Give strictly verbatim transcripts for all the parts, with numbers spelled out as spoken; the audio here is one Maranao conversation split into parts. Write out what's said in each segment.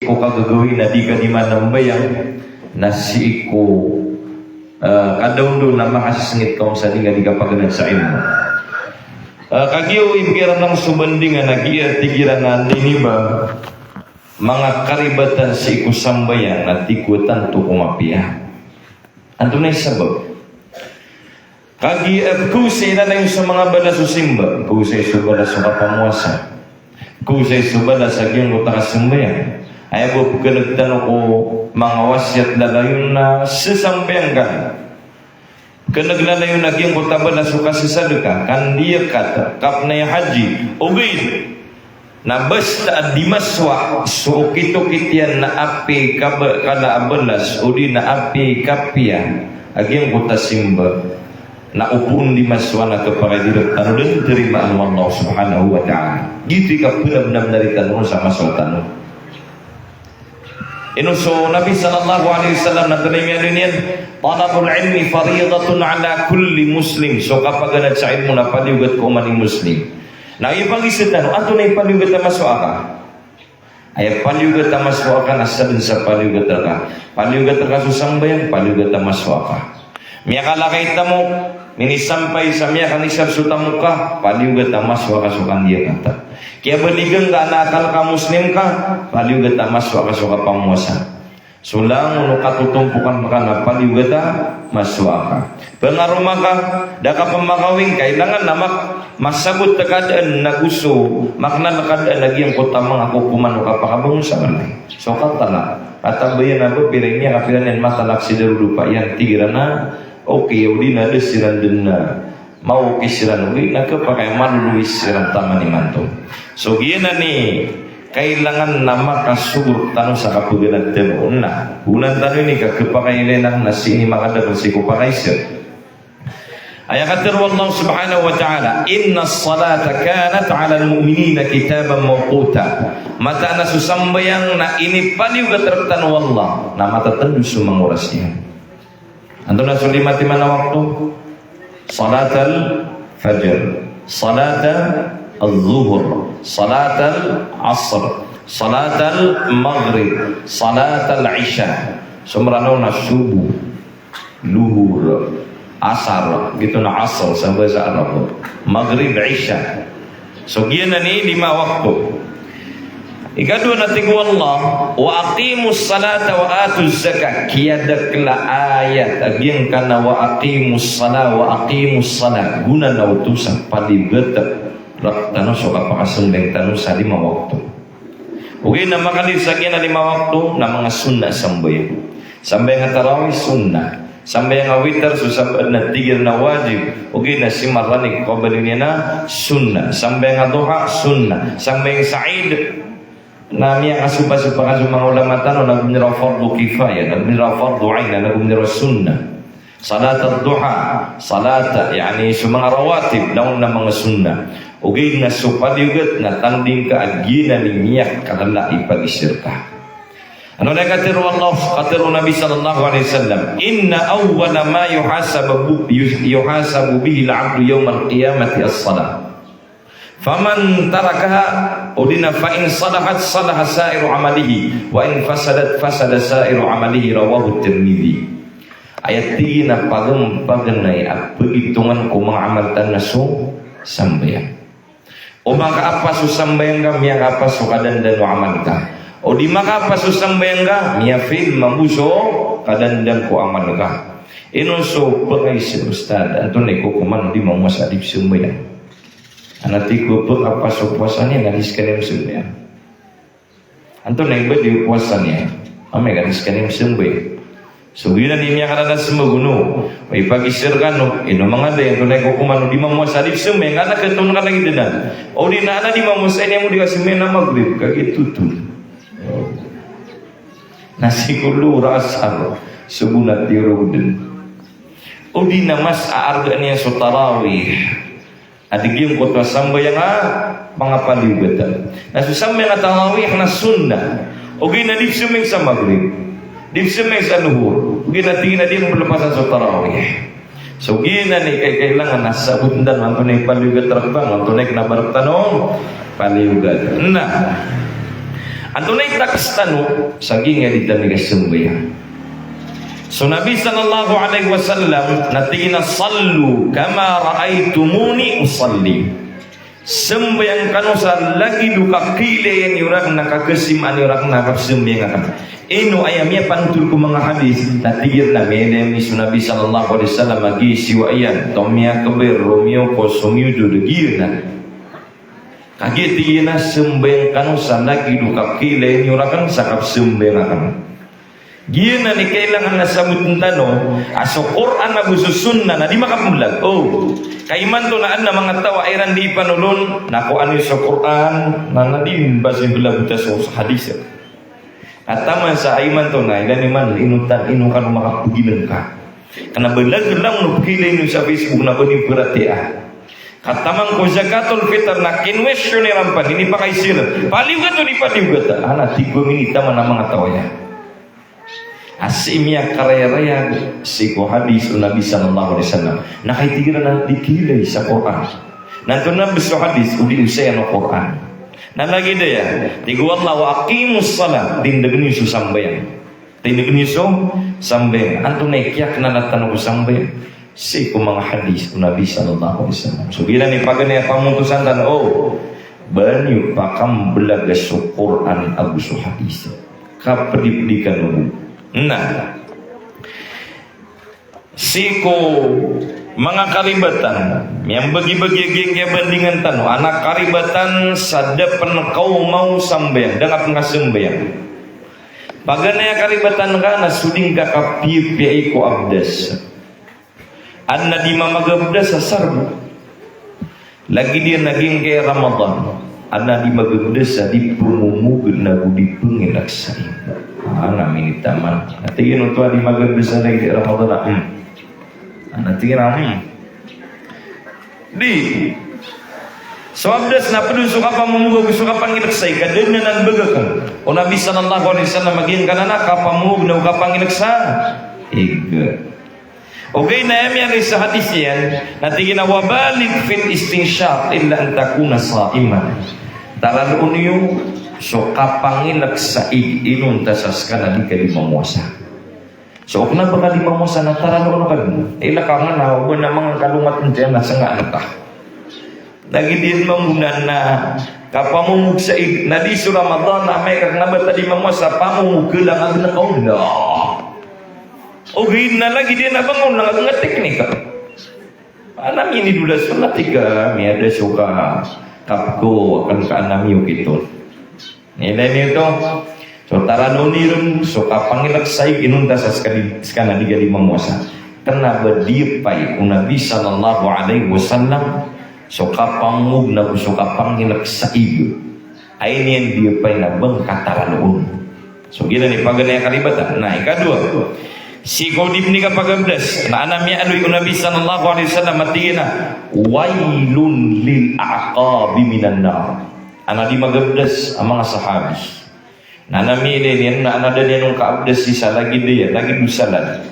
ko kagagawii na di ka di manambayang, na sii ko, eh, kadaondaw na makasisingit ka on sa di nga di kapaganad sa ilmo. Eh, kagiya o ibgay iran on so bandingan a giya tig iran a anda ini ba manga karibatan sii ko sambayang na tig ko tanto ko mapiya. Antonaa i sabap? Kagiya, eh, pkhaosay iran ayon sa manga balas o simba, pkhaosay so balas o kapamowasa, pkhaosay so balas a giyangkoto a kasambayang. Aya bo pkhaneg tano ko manga wasiyat lalayon na sasambayang ka. Pkhaneg lalayon a giyangkoto a balas o kasasadka, kandiya ka, kapnay a haji, ogaid na basta a di masowa so okit-okit iyan na apiya i kaba-, kala a balas, odi na apiya i kapiya a giyangkoto a simba, na opama di masowa na khapakay di rktano dn tarimaan o Allah subhanahu wa ta'ala. Giyoto i kapnabnabnar tano sa masowa tano. Ino so Nabi sallallahu alaihi wasallam na antonaa i miyaaloy niyan, "Talabul ilmi faridatun ala kulli muslim." So kapaganad sa ilmo na paliyogat ko oman i Muslim. Na aya pagiza tano, antonaa i paliyogat a masowa ka? Aya paliyogat a masowa ka na sadn sa paliyogat rka. Paliyogat rka so sambayang, paliyogat a masowa ka. Miyakalakay tamok, minisampay sa miyakanisar so tamok ka, paliyogat a masowa ka so kandiya kata. Kiyabaligan ka na akal ka, Muslim ka, paliyogat a masowa ka so kapamowasa. So langon o katotompokan ka na paliyogat a masowa ka. Pangaroma ka, da ka pmakawing, kailangan na mak-, masabot ka dn na go so, maknal ka dn a giyangkoto a manga kokoman o kapakabangon sa balay. So katalak. Katabaya na ba pira i miyakapira niyan matalak si darodopa iyan, tig iran a okay, odi na da siran dn na maokis iran, odi na khapakay a malolois iran taman imanto. So giyanan i kailangan na makasogo rktano sa kapaganad tano. Na, onan tano ini ka khapakay a ilay na sii ini makadakl sii ko pakaiza. Aya katharo o Allah subhanahu wa ta'ala, "Innas salata kanat alal mu'minina kitaban mawquta." Mataan a so sambayang na inipaliyogat rktano o Allah, na matatndo so manga oras iyan. Antonaa so lima timan a wakto? Salatal fajr, salatal zuhr, salatal asr, salatal maghrib, salatal isha. So Mranaw na subuh, luhur, asar, giyoto na asr sa bahasa Arab. Maghrib, isha. So giyanan i lima wakto. Ikadowa na tig o Allah, "Wa aqimus salata wa atuz zakah." Kiyadakl a ayat a giyangkanan a wa aqimus salah, wa aqimus salah. Gona na oto sa paliyogat rktano so kapakasambayang tano sa lima wakto. Ogaid na makaliyo sa giyanan a lima wakto na manga sunnah a sambayang. Sambayang a tarawih, sunnah. Sambayang a witar, so sabaad na tig iran a wajib, ogaid na si marani ko kabaloy niyan na sunnah. Sambayang a duha, sunnah. Sambayang sa Eid, na miyakasopasopa ka so manga ulama tano, na gomnira fardu kifaya, na gomnira fardu ain, na gomnira sunnah. Salat ad-duha, salat, yani, so manga rawatib, na on na manga sunnah. Ogaid na so paliyogat na tanding ka a giyanan i miyakalala i pagiza rka. Antonaa i katharo o Allah, katharo o Nabi sallallahu alaihi wasallam, "Inna awwala ma yuhasabu, yuhasabu bihil abdu yawmal qiyamati as-salah. Faman tarakaha, odi na fa in salahat, salaha sa'iru amalihi, wa in fasadat, fasada sa'iru amalihi." Rawahu Tirmidhi. Aya tig iyan a paganay a pagitongan ko manga amal tano na so sambayang. O makaapas o sambayang ka, miyakaapas o kadandan o amal ka. O di makaapas o sambayang ka, miyafail mambo so kadandan ko amal ka. Ino so pkaiza, Ustadh, antonaa i kokoman o di mamowasa a di pzambayang? Ana tig ko pkaapas o powasa niyan na di skaniyan pzambayang. Antonaa i ba di powasa niyan? Amay ka di skaniyan pzambayang. So giyanan i miyakalala sa magono. Ipagizir kano, ino manga day, antonaa i kokoman o di mamowasa a di pzambayang, ana katoon ka lagid anan. O di na ana di mamowasa ini, amo di ka sambayang na Maghrib, kagiya toton. Na sii ko lohor, asar, subuh na tiyorog dn. O di na mas aarga niyan so tarawih. A di giyangkoto a sambayang a manga paliyogatan. Na so sambayang a tarawih na sunnah. Ogaid na di pzambayang sa Maghrib, di pzambayang sa Lohor. Ogaid na tig iyan a di pn pelepasan so tarawih. So giyanan i kailangan a sabot tano antonaa i paliyogat rktano, antonaa i kna ba rktano paliyogat. Na Antonaa i takes tano sa giyangkai a di tano kasambayang? So Nabi sallallahu alaihi wasallam na tig iyan a, "Sallu kama ra'aytumuni usalli." Sambayang kano sa lagid o kakiilaya niyo rakn a kagasimaan iyo rakn a kapsambayang akn. Ino aya miyapanotol ko manga hadis, na tig iyan a miyailay ami so Nabi sallallahu alaihi wasallam a giya i siyowa iyan, tomiyakbir, romiyoko, somiyojod, giyanan. Kagiya tig iyan a sambayang kano sa lagid o kakiilaya niyo rakn sa kapsambayang akn. Giyanan i kailangan a sabotn tano, a so Qur'an ago so sunnah na di makapmblag. O, ka imanto na adn a manga taw a iran di ipanolon, na ko aya so Qur'an, na na di ba sii mblag o ta so hadis. Ka taman sa imanto na, iran iman, ino tan, ino kano makapagilay ka. Kna ba lagid langon o pagilay niyo sa Facebook na ba niyo paratiyaya. Ka taman ko zakatul fitr na kinwestiyon iran pn, inipakaiza iran. Paliyogat o di paliyogat. Ana tig ko mini taman a manga taw aya. A sii miyakarayarayag sii ko hadis o Nabi sallallahu alaihi wasallam. Na kagiya tig iran a di kiilay sa Qur'an. Na antonaa bs so hadis, o di osayan o Qur'an. Na lagid aya, tig o Allah, "Wa aqimus salah," tindgn iyo so sambayang. Tindgn iyo so sambayang. Antonaa i kiyaknala tano ko sambayang? Sii ko manga hadis o Nabi sallallahu alaihi wasallam. So giyanan i paganay a pamotosan tano, o, ba niyo pakamblaga so Qur'an ago so hadis. Kapdipdi kano bo. Na sii ko manga karibatan, miyambagibagi a giyangkai a bandingan tano, ana karibatan sa da pn kaoma o sambayang, da ngka pn kasambayang. Paganay a karibatan ka na so di ngka kapiyapiyai ko abdas. Adn a di mamagabdas a sarbo. Lagid iyan a giyangkai a Ramadan, adn a di magabdas a di pmomog na go di pngilksa ig. Ana minitaman. Ati iyan oto a di magabdas a lagid iyan a Ramadan a, hmm. Ana tig iyan a, hmm. Di. So abdas na pd on so kapamomog ago so kapangilksa ig, ka da dn anan bgkn o Nabi sallallahu alaihi wasallam a giyangkanan a kapamomog na go kapangilksa ig. Ogaid na aya miyailay sa hadis iyan, na tig iyan a, "Wa baligh fil istinshaq illa an takuna sa'iman." Taraloon iyo so kapangilksa ig inonta sa ska na di ka di mamowasa. So, o kna ba ka di mamowasa na taraloon ka dn. Ilay ka ngka na, o ba na manga kalongat iyan na sngaan ka. Lagid iyan mambo na, na kapamomog sa ig, na di so Ramadan, na amay ka kna ba ta di mamowasa, pamomog ka lang a gn ka oda. Ogaid na lagid iyan a ba ngka on na gn a teknik. Ana minidolas on na tig a miyada so ka, kapko, akn ka ana miyo kito. Ilay niyo oto. So taraloon iyo ron so kapangilksa ig inonta sa ska di, ska na di ka di mamowasa. Kna ba diyapay o Nabi sallallahu alaihi wasallam so kapamomog na go so kapangilksa ig. Aya niyan diyapay na ba ngka taraloon. So giyanan i paganay a karibatan. Na ikadowa, sii ko di pn kapagabdas, na adn a miyaaloy o Nabi sallallahu alaihi wasallam a tig iyan a, "Wailun lil a'qabi minan nar." Adn a di magabdas a manga sahabi. Na adn a miyailay niyan na adn a da niyan on kaabdas sii sa lagid iyan, lagid o salad.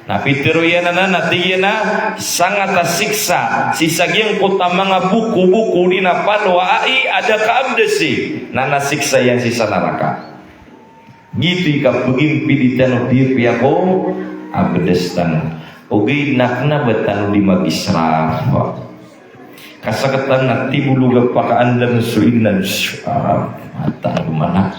Na pitharo iyan anan a tig iyan a sangat a siksa sii sa giyangkoto a manga bokoboko odi na palo a ai a da kaabdasi, na adn a siksa iyan sii sa naraka. Giyoto i kapagimpiditan o piyapiya ko abdas tano. Ogaid na kna ba tano di mag-israf. Ka sktano na tibolog a pakaandan so ig na, ah, matan ko mana.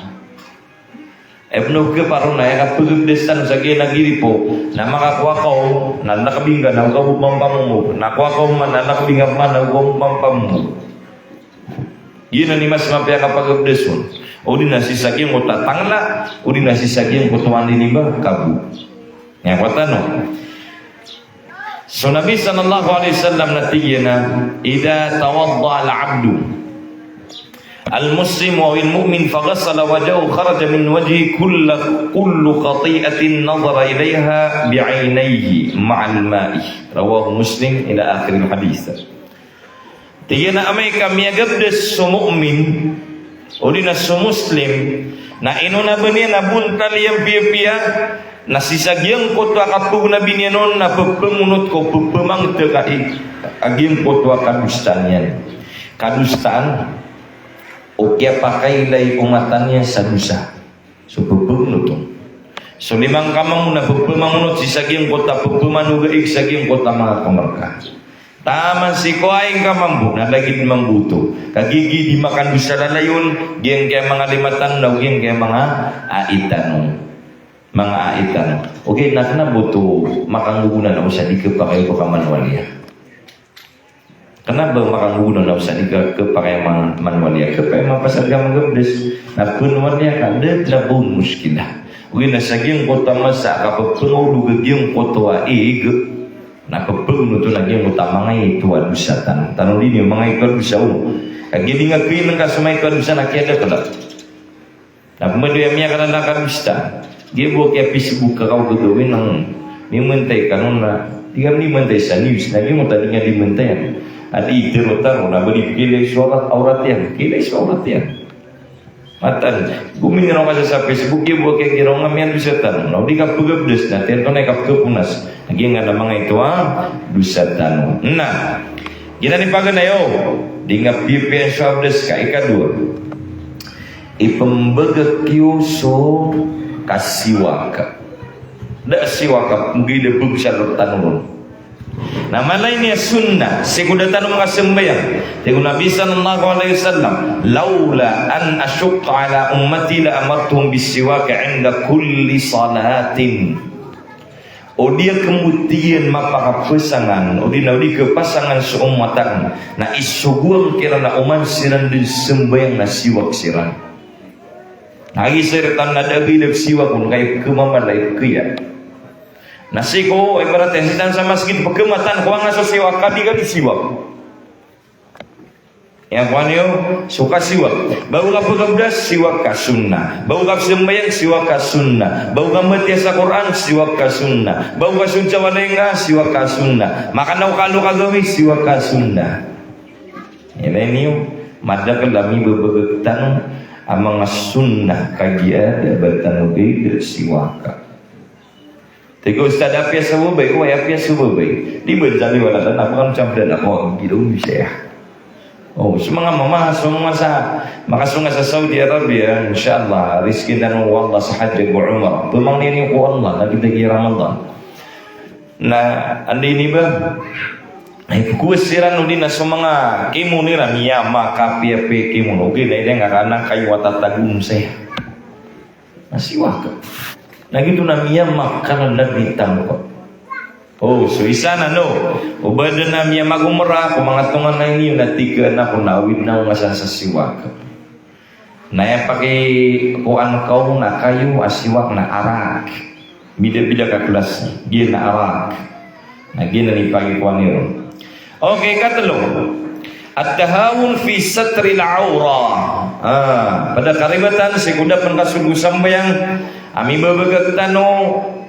Aya pn o kaparo na aya kapagabdas tano sa giya na giripo, na makakowa ka on na lakbi ngka na o ka bo mampamomog, na kowa ka on man na lakbi ngka man na o ka bo mampamomog. Giyanan i mas mapiya a kapagabdas on. Odi na sii sa giyangkoto a tangla, odi na sii sa giyangkoto a niniba, kabo. Aya kowa tano. So Nabi sallallahu alaihi wasallam na tig iyan a, "Idha tawadda'a al-'abdu al-muslimu aw al-mu'min faghasala wajhahu kharaja min wajhihi kullu, kullu khati'atin nadhara ilaiha bi'ainaihi ma'al ma'i." Rawahu Muslim ila akhiril hadith. Tig iyan a amay ka miyagabdas so mu'min, odi na so Muslim, na inona ba niyan a bontal iyan piyapiya, na sii sa giyangkoto a kapagonabi niyan on na pphangonot ko, pphamangtk a i, a giyangkoto a kadosaan iyan. Kadosaan. o kiyapakailay o mata niyan sa dosa. So pphagnoto. So lima ngka mambo na pphamangonot sii sa giyangkoto a pphamanog a ig sa giyangkoto a manga kamrka. Taman sii ko ai ngka mambo na lagid mambo oto. Kagiya giya di makandosa lalayon, giyangkaya manga lima tano na giyangkaya manga ai tano. Manga ai tano. Ogaid na kna ba oto makanggogonan o sa di khapakay o ba ka manwaliya. Kna ba makanggogonan o sa di ka khapakay a man-, manwaliya. Khapakay a mapasad ka magabdas. Na pnwaliya ka, da dn a ba on muskila. Ogaid na sa giyangkoto a masa a kapphangawlog a giyangkoto a ig. Na pphagnoto na giyangkoto a mangaito a dosa tano. Tano dn iyo mangaito a dosa on. Kagiya di nga khailay ngka so maito a dosa na kiyadakl. Na pmbaloy a miyakalala ka bista. Giya bo a kiya-Facebook ka kaw gagawin ang mimantay ka non na di ka mimantay sa news. Na giya mo tadi nga di mantayan. Adi tiro taro na ba di pkilay so awrat, awrat iyan. Kilay so awrat iyan. Matan, gominiraw ka sa, sa Facebook, giya bo a kiya giraw nga miyandosa tano. Na o di ka pagabdas na, tiyan to na ika pkaponas. Na giya nga na mangaito a dosa tano. Na, giyanan i paganay o, di nga piyapiya so abdas ka, ikadowa. Ipmbagak iyo so kasiwak. Da siwak a mgida bg sa lor tano ron. Na mala ini a sunnah sii ko da tano manga sambayang. Tig o Nabi sallallahu alaihi wasallam, "Laula an ashuqqa ala ummati la amartuhum bis-siwak inda kulli salatin." O di akn bo tiyan mapakapasangan, o di na o di kapasangan so ummat akn, na isogo akn kiran a oman siran dn sambayang na siwak siran. Na agi siran na da a ba ida siwak on, kay pkhamamala i pkhiya. Na sii ko, ibarat iyan, sii tano sa masgit, pkhamatan ko anga so siwak, ka di ka di siwak. Aya kowan iyo so kasiwak. Bago ka pagabdas, siwak ka sunnah. Bago ka pzambayang, siwak ka sunnah. Bago ka matiya sa Qur'an, siwak ka sunnah. Bago ka sod sa walay nga, siwak ka sunnah. Makana o kalo ka gawii, siwak ka sunnah. Ilay niyo, madakl a mibabagak tano a manga sunnah kagiya da ba tano gii da siwak. Tig o ustadh, apiya so babay, oway, apiya so babay. Di ba dn sa di wala dn, na ba kano sa bdn ako, giraw mi saya. O, so manga mama, so manga sa, makasonga sa Saudi Arabia, insha Allah, rizki tano o Allah sa hajj ago umrah. Pamangni niyo ko Allah, lagid a giya Ramadan. Na, anda ini ba? Ay, pkowa siran o di na so manga kimo niran, iya, makapiyapiya kimo, ogaid na ida nga kanan kayo a tatago on saya. Na siwak. Na giyoto na miyamak ka na lagid i tamok. O, so isa na, no? O ba dn a miyamagomra ko manga tonganay niyo na tig ka na ko na awid na o nga sa, sa siwak. Na aya pakikowan ka on a kayo a siwak na arak. Bida-bida ka klas, giya na arak. Na giya na ipakikowan iyo. Okay, katlo. At-tahawun fi satril awrah. Ah, pd a karibatan sii ko da pn kasogo sambayang a mibabagak tano,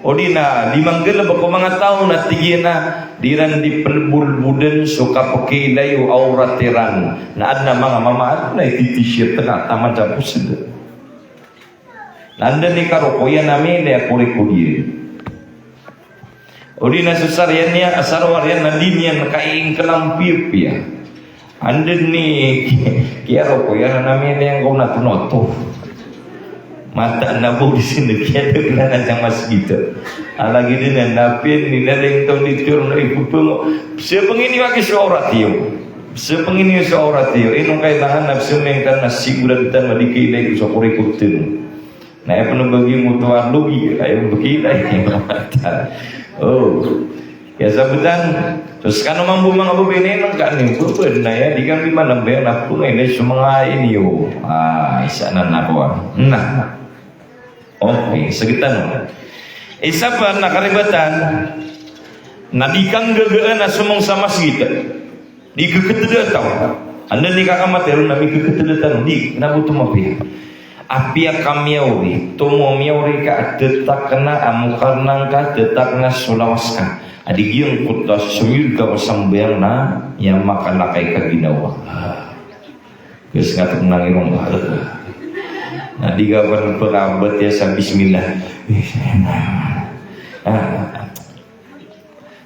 o di na di manggalbk o manga taw na tig iyan a di ran di plbolbodn so kapkhailay o awrat iran. Na adn a manga mama, adn a iti-t-shirt ka taman sa posd. Na anda i karoko iyan a miyailay a korikod iyan. O di na so sariyan iyan, a sarwar iyan na di niyan kaiingkl a mpiyapiya. Anda i kiyaroko iyan a miyailay angkoto na tonoto. Mataan a bo di sii kiyadaklan a sa masgit. A lagid iyan na pn, di na rin taw di tiyor na ipupngo. Sapngini iyo a kiso awrat iyo. Sapngini iyo so awrat iyo. Ino kailangan na psambayang ka na sigurado tano a di kailay so korikod tano. Na aya pn o ba giyoto a logi, aya pn o ba giyoto. O. Aya sabtan, so skano mambo manga babay na ino kano, babay na aya, di kano di manambayang na pngailay so manga iniyo. Ah, isa na na kowan. Na. Okay, sagtan. Isa pn a karibatan, na di kanggagaan a somong sa masgit. Di khakhatadan a taw. Anda i kakamatay ron na mikhakhatad a taw. Di, na bo oto mapiya. Apiya ka miyaori, tomo miyaori ka a tatakna a mokarna ngka, tatakna so lawas ka. A di giyangkoto a somiyod ka ko sambayang na, aya makalakay ka ginawa. Ges nga tok nangirong ba. Na di ka pn pakabat iya sa bismillah. Ah.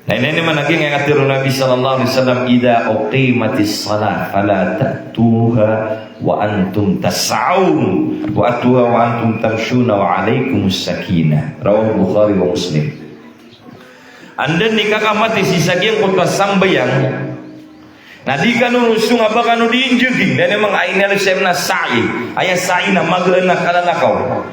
Na aya niyan man a giyangkai a katharo o Nabi sallallahu alaihi wasallam, "Idha uqimatis salah fala ta'tuha wa antum tas'aun, wa atuha wa antum tamshuna wa alaykumus sakinah." Rawahu Bukhari wa Muslim. Anda i kakamati sii sa giyangkoto a sambayang, na di kano song a ba kano di injegi, na aya niyan man a inialoy sa sa'i. Aya sa'i na magaan a kalalakaw.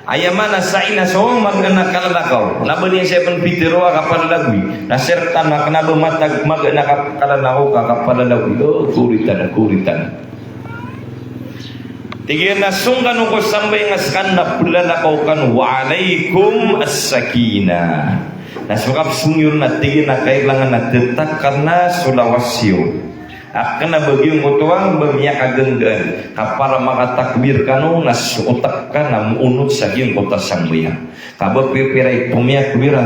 Aya maana sa'i na so magaan a kalalakaw. Na ba niyan sa pn pitharo a kapalalagoy. Na sii rktano a kna ba matag magaan a kap-, kalalakaw ka kapalalagoy. O, koritan, koritan. Tig iyan a song kano ko sambayang a ska na plalakaw kano, wa alaykum as-sakinah. Na so kapsong iyo na tig iyan a kailangan a tatakarna so lawas iyo. A kna ba giyangkoto a ba miyakaganggaan. Ka para makatakbir kano na so otak ka na moonot sa giyangkoto a sambayang. Ka ba pipiray pmiyakbir a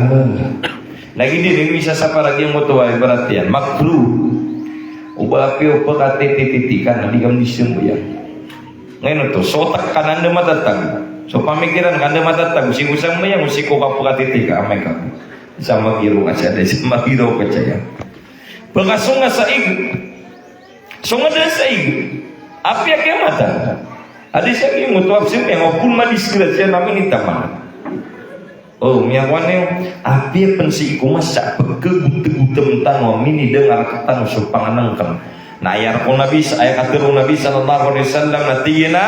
Lagid iyan i misa sa para giyangkoto a ibarat iyan, makruh. O ba apiya o pkatitititi ka na di ka mnisambayang. Ngayon oto, so otak ka na anda matatago. So pamikiran ka anda matatago. Sii ko sambayang, sii ko kapkatiti ka, amay ka. Sa magiro ka saya, sa magiro ka saya. Pkasong a saig. Song a da saig. Apiya kiyamatan. Adi sa giyangkoto a pzambayang, o pn madisgrasya na minitaman. O, miyakowa niyo, apiya pn sii ko masa a pkhagotagotam tano a minidangar rktano so pangnngkn. Na aya rk o Nabi, aya katharo o Nabi sallallahu alaihi wasallam na tig iyan a,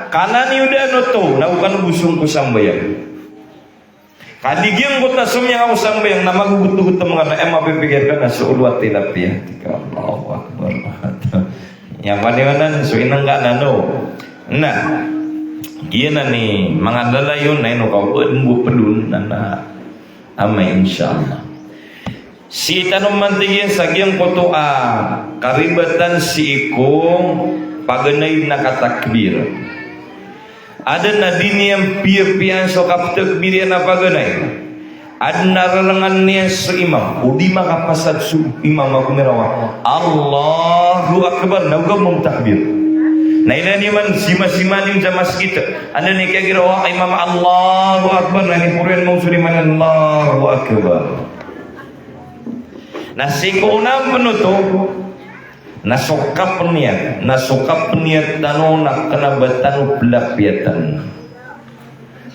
kanan iyo dn oto, na o kano bo song ko sambayang. Ka di giyangkoto a somiyang ako sambayang na magogotagotam ka na, aya mapipikir ka na so olo a tilapia. Tig ka, Allahu Akbar. Aya paniwanan, so inangka na no. Na, giyanan i manga lalayon na ino ka o pd mbo pdon na, na, amay, insha Allah. Sii tano man tig iyan sa giyangkoto a karibatan sii ko paganay na katakbir. Adn a di niyan piyapiyaan so kaptakbir iyan a paganay. Adn a rarngan iyan so imam, o di makapasad so imam a gomiraw a, "Allahu Akbar," na oga mamtakbir. Na ilaya niyo man simasima niyo sa masgit. Adn i kiyagiraw a imam a, "Allahu Akbar," na iniporo iyan mambo so lima niyan, "Allahu Akbar." Na sii ko onaan pn oto, na so kapniyat, na so kapniyat tano na kna ba tano plapiyatan.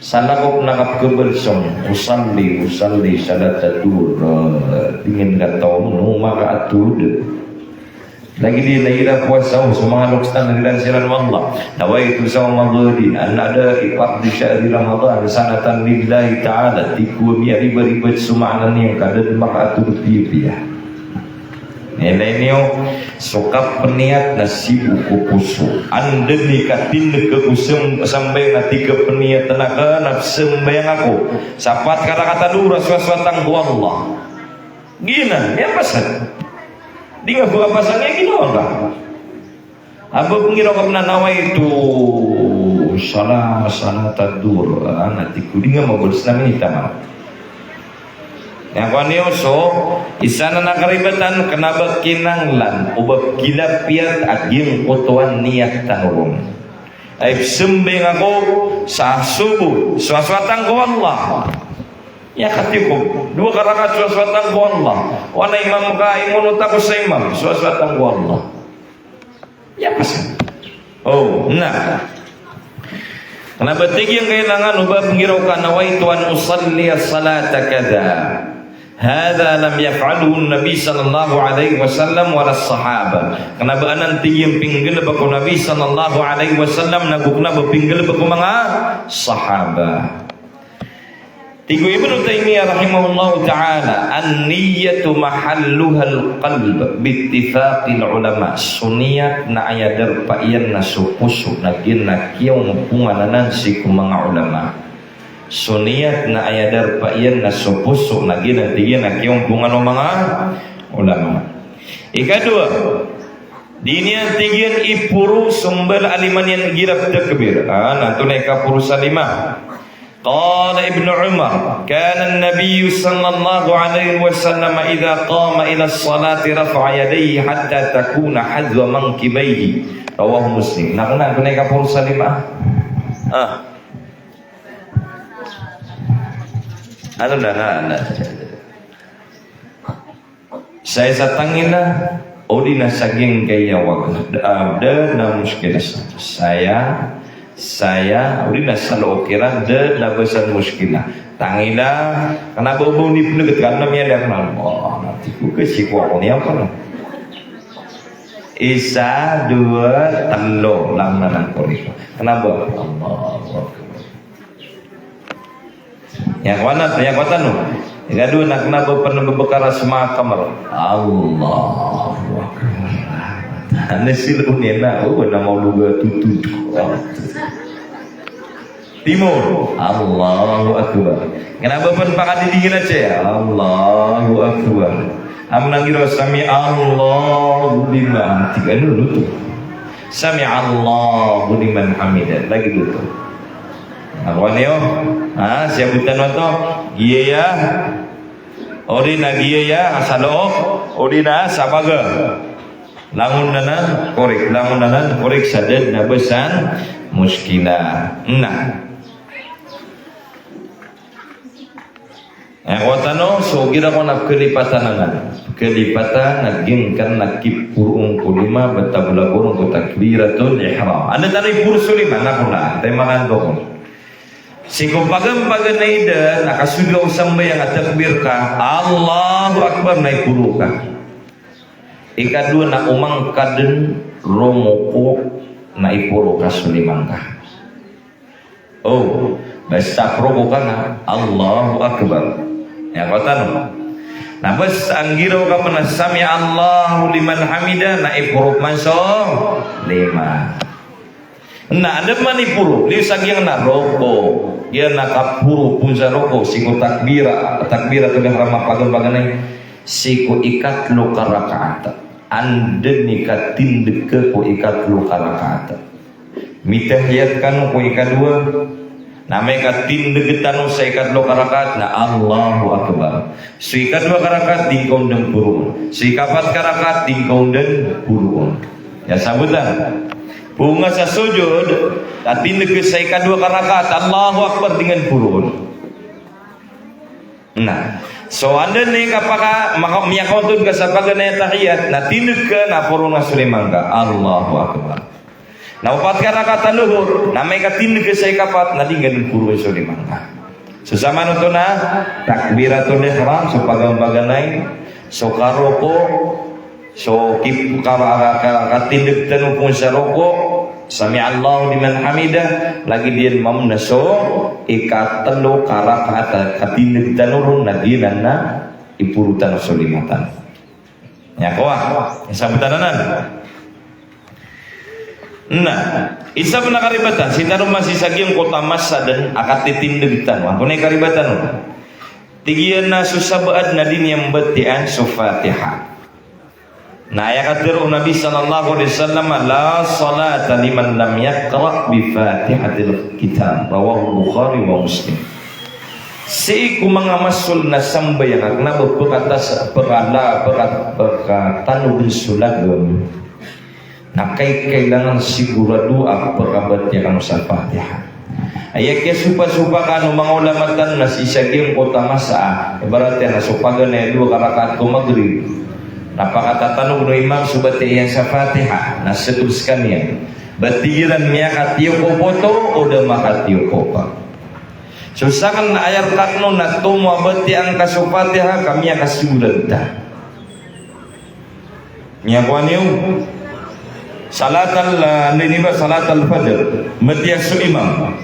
Sa lakaw pn a kapkhabalsong, usalli, usalli, salat ad-duhr, eh, pingin ka taw, no, makaatod. Lagid iyan a ira powasa, o, so manga loks tano iran siran o Allah. Nawaitu sawma ghadin, an ada'i fardhi shahri Ramadan, sanatan lillahi ta'ala, tig ko a miyaribaribat so maana niyan ka da dn makaatod piyapiya. Ilay niyo, so kapniyat na sii bo ko poso. Anda i katindg ko sam-, sambayang a tig ka pniyat na ka na sambayang ako sa pat ka rakat a dowa, sowasowatan ko Allah. Giyanan, miyapasad. Di nga bo kapasad, aya ginawa ka. A ba pnggiraw ka pn a nawaitu sala-, salat ad-duhr, a, na tig ko di nga mabaloy na minitaman. Aya kowan iyo so, isa nan a karibatan, kna ba kinanglan o ba kilapiyat a giyangkoto a niyat tano ron. Ay, pzambayang ako sa subuh, sowasowatan ko Allah. Aya katiyo ko, dowa ka rakat, sowasowatan ko Allah. Oway, imam ka, imonot ako sa imam, sowasowatan ko Allah. Aya pasad. O, na. Kna ba tig iyan kailangan o ba pnggiraw ka nawaitu an usalliya salata kadha. Hadha lam yaf'alhu an-Nabi sallallahu alaihi wasallam wala as-sahabah. Kna ba anan tig iyan pinggalbk o Nabi sallallahu alaihi wasallam, nago kna ba pinggalbk o manga sahabah. Tig o Ibnu Taymiyyah rahimahullahu ta'ala, "An-niyyatu mahalluhal qalb bi ittifaqil ulama." So niyat na aya darpa iyan na so poso, na giyanan a kiyaompongan anan sii ko manga ulama. So niyat na aya darpa iyan na so poso, na giyanan tig iyan a kiyaompongan o manga ulama. Ikadowa, di niyan tig iyan iporo so mbala a lima niyan igira ptakbir. A, na antonaa i kaporo sa lima? Qala Ibnu Umar, kana an-Nabiyyu sallallahu alaihi wasallam idha qama ila as-salati rafa'a yadayhi hatta takuna hadhwa mankibayhi. Rawahu Muslim. Na kna, antonaa i kaporo sa lima? A. Ano na, na, na. Saya sa tangila, odi na sa giyangkaya wag. Da, da na muskila sa. Saya, saya, odi na sa lokiran, da na basan muskila. Tangila, kena ba o ba oni peneget ka na miyada ka na. Oh, na tiko ke siko ako niyan ka na. Isa, dua, telo, langon anan korek. Kena ba? Allahu Akbar. Aya kowan, aya kowan tano. Ikadowa na kena ba pernah bebekar sa manga kamar. Allahu Akbar. Anda sila unin na, oh, na mauluga tutud. Timur. Allahu Akbar. Kena ba pen pakadidingin a saya. Allahu Akbar. Am nanggira sami Allahu liman. Tiga dulu tu. Sami Allahu liman hamidah. Lagi dulu tu. Ako niyo, ha, siyabotan oto, giyaya, odi na giyaya, sa look, odi na sa paga. Langon anan korek, langon anan korek sa da na basan muskila. Na. Aya kowan tano, so gira ko na kalipatan anan. Kalipatan na giyangkanan a kiporo on ko lima, bata bolabolan ko takbiratul ihram. Anda tano iporo so lima, na ko na, tayo makan ko ko. Sii ko pagan-paganay da, na kasogo o sambayang a takbir ka, Allahu Akbar, na iporo ka. Ikadowa na omangka den, romoko, na iporo ka so lima ngka. Oh, basta proko ka na, Allahu Akbar. Aya kowan tano. Na basta anggiraw ka pen a sami Allahu liman hamidah, na iporo man so lima. Na anda man iporo, liyo sa giyangkanan a roko. Giyangkanan a kaporo pon sa roko, sii ko takbira, takbiratul ihram a pagan-paganay. Sii ko ikatelo ka rakaat. Anda i katindeg ka ko ikatelo ka rakaat. Mitahiyat kano ko ikadowa, na amay ka tindeg tano sa ikatelo ka rakaat na Allahu Akbar. So ikadowa ka rakaat di ngka on den poroon. So ikapat ka rakaat di ngka on den poroon. Aya sabotan. Poon ka sa sojod, ka tindeg ka sa ikadowa ka rakaat, Allahu Akbar, di ngka on poroon. Na so anda i kapaka, maka, miyakaontod ka sa paganay a tahiyat, na tindeg ka, na poroon ka so lima ngka. Allahu Akbar. Na opat ka rakaat a lohor, na amay ka tindeg ka sa ikapat, na di ngka den poroon so lima ngka. So samanoto na takbiratul ihram, so pagan-paganay, so karoko, so kip-, ka, ka, ka, katindeg tano pon sa roko, sami Allahu liman hamidah, lagid iyan mambo na so ikatelo ka rakaat a katindeg tano ron, na giyanan na iporo tano so lima tano. Aya kowan, aya sabotan anan. Na isa pen a karibatan, sii tano masii sa giyangkoto a masa den a katitindeg tano. Antonaa i karibatan on? Tig iyan a so sabaad na di niyan mbatiyaan so Fatiha. Na aya katharo o Nabi sallallahu alaihi wasallam, "La salata liman lam yaqra bi Fatihatil kitab." Rawahu Bukhari wa Muslim. Sii ko manga masol na sambayang a kena ba pekatasa, pekala, peka, pekatano den so lagam, na kai, kailangan sigurado a pekabatiya kano sa Fatiha. Aya kiyasopasopa kano manga ulama tano na sii sa giyangkoto a masa, ibarat iyan na so paganay a dowa ka rakaat ko Maghrib, na pakatatanog o imam so batiya iyan sa Fatiha, na sekod sekaniyan. Ba tig iran miyakatiyokop oto, o da makatiyokop. So saken na aya rek tano na tomo a batiyaan ka so Fatiha ka miyakasigurado ta. Miyakowa niyo. Salatal, ah, anda ini ba, salatal fajr. Matiya so imam.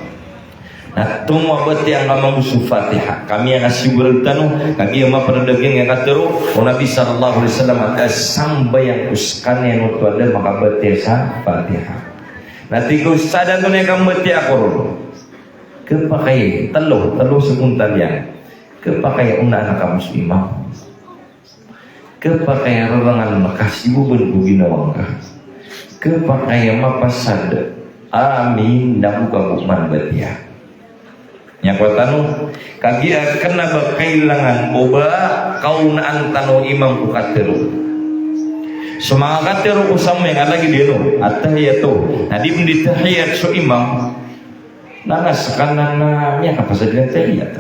Na tomo a batiyaan ka mambo so Fatiha ka miyakasigurado tano, kagiya maperadaging aya katharo o Nabi sallallahu alaihi wasallam a sambayang ko sekaniyan oto a da makabatiya sa Fatiha. Na tig o ustadh, antonaa i kambatiya ako ron? Kepakay, telo, telo sekontal iyan. Kepakay a onaan ka mambo so imam. Kepakay a rerengan ka si beban ko ginawa ngka. Kepakay a mapasad a amin na bo ka bo man batiya. Miyakowa tano, kagiya kena ba kailangan o ba kaonaan tano o imam ko katharo. So manga katharo ko sambayang a lagid iyan o, at-tahiyatu. Na di bo di tahiyat so imam, na nga sekanan na miyakapasad iyan tahiyat.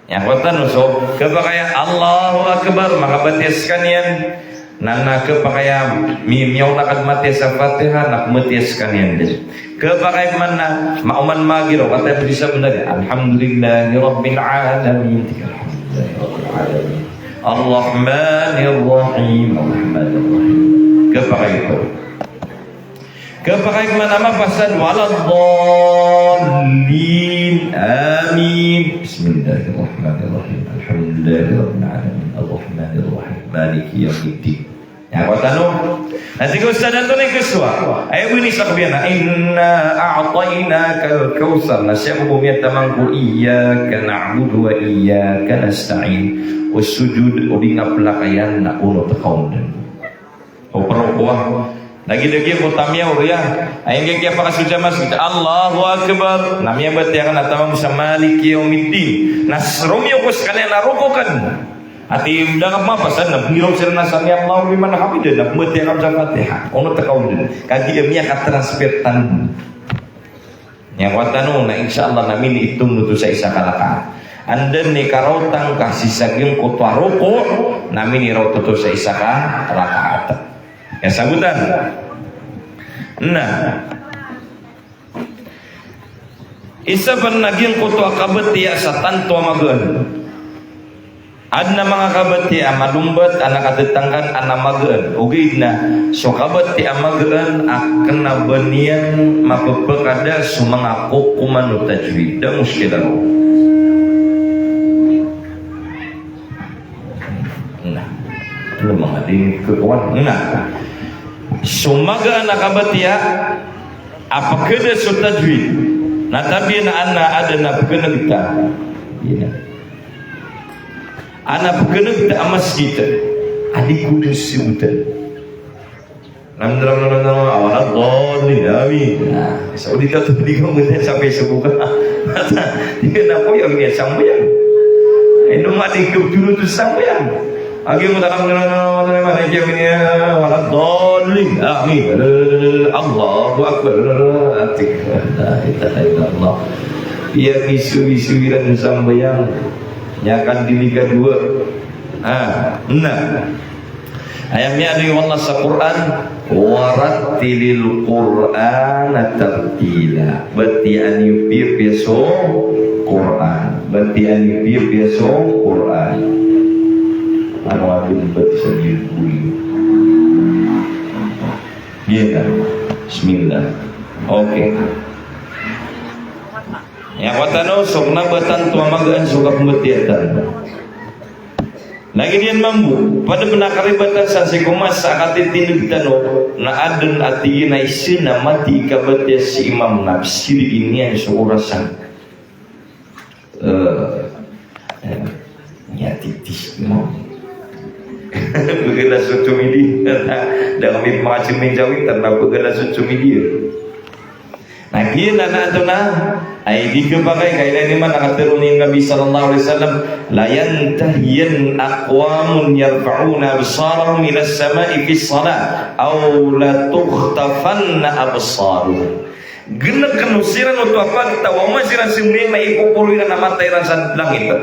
Aya kowan tano so khapakay a Allahu Akbar, makabatiya skaniyan. Na, na khapakay a mi-, miyaona ka dn matiya sa Fatiha, na pmbatiya skaniyan dn. Khapakay pman na ma-, oman magiraw, kataya pn di sabnar iyan, Alhamdulillahi Rabbil Alamin. Alhamdulillahi Rabbil Alamin. Arrahmanir Rahim. Arrahmanir Rahim. Khapakay oto. Khapakay pman a mapasad, waladdallin. Amin. Bismillahirrahmanirrahim. Alhamdulillahi Rabbil Alamin. Arrahmanir Rahim. Maliki yawmiddin. Aya kowan tano. Na tig o ustadh, antonaa i khasowa? Aya bo ini sa kapiya na, inna a'tainakal kawthar. Na sii ko bo miyataman ko iyyaka na'budu wa iyyaka nasta'in. O sujud, o di nga plakayan na onot ka on dn. O prokwa. Lagid a giya ko tamiyaw riya. Aya ngka kiyapakasojid sa masgit, Allahu Akbar. Na miyabatiya ka na taman sa Maliki Yawmiddin. Na sromiyo ko skaniyan na roko ka dn. Ati mdangap mapasad na pngiraw siran na Sami'allahu liman hamidah, na pmbatiya ka sa Fatiha. Onot ka on dn. Kagiya miyakatransfer tano. Aya kowan tano na insha Allah na miniitong oto sa isa ka rakaat. Anda dn i karaotan ka sii sa giyangkoto a roko, na miniraot oto sa isa ka rakaat. Aya sabotan. Na isa pn a giyangkoto a kabatiya sa tanto a magaan. Adn a manga kabatiya a malombat, a na katatangkan, a na magaan. Ogaid na so kabatiya a magaan a kna ba niyan mapepekada so manga kokoman o tajwid. Da muskila ron. Na, ano manga di kokoman? Na so magaan a kabatiya a pekada so tajwid. Na tabiya na ana adn a pekenegta. Iya. Ana pekenegta a masgit a di ko dn sogotan. Nam, nam, nam, nam, nam, waladdallin, amin. Na so di ka oto di ka mbotan sa Facebook. Di ka na koya miyasambayang. Ino ma di ka oto sambayang. Agi mo takan, nam, nam, nam, nam, nam, nam, waladdallin, amin. Allahu Akbar. La ilaha illallah. Iya, isu-isu iran sambayang. Aya kan dili ka dowa. Ah, na aya miyaaloy o Allah sa Qur'an, warattilil Qur'ana tartila. Batiyaan iyo piyapiya so Qur'an. Batiyaan iyo piyapiya so Qur'an. Ano a dn batiya sa iyo? Iya. Bismillah. Okay. Aya kowan tano, so kna ba tanto a magaan so kapembatiya tano. Lagid iyan mambo, pd pn a karibatan san sii ko masa a katitindg tano, na adn a tig iyan a isa na mati i kabatiya si imam na psirig iyan so orasan. Eh, eh, aya titis mo. Pegala so comedy. Da kami pmakasiminjawi, tarna pegala so comedy. Na giyanan a antonaa i di khapakay, ka ilay niyo man a katharo o Nabi sallallahu alaihi wasallam, "La yantahiyanna aqwamun yarfa'una absarahum ilas sama'i fis salah, aw la tukhtafanna absaruhum." Gnk o siran oto a pagtaw a oman siran sambayang na ipoporo iran a mata iran sa langit.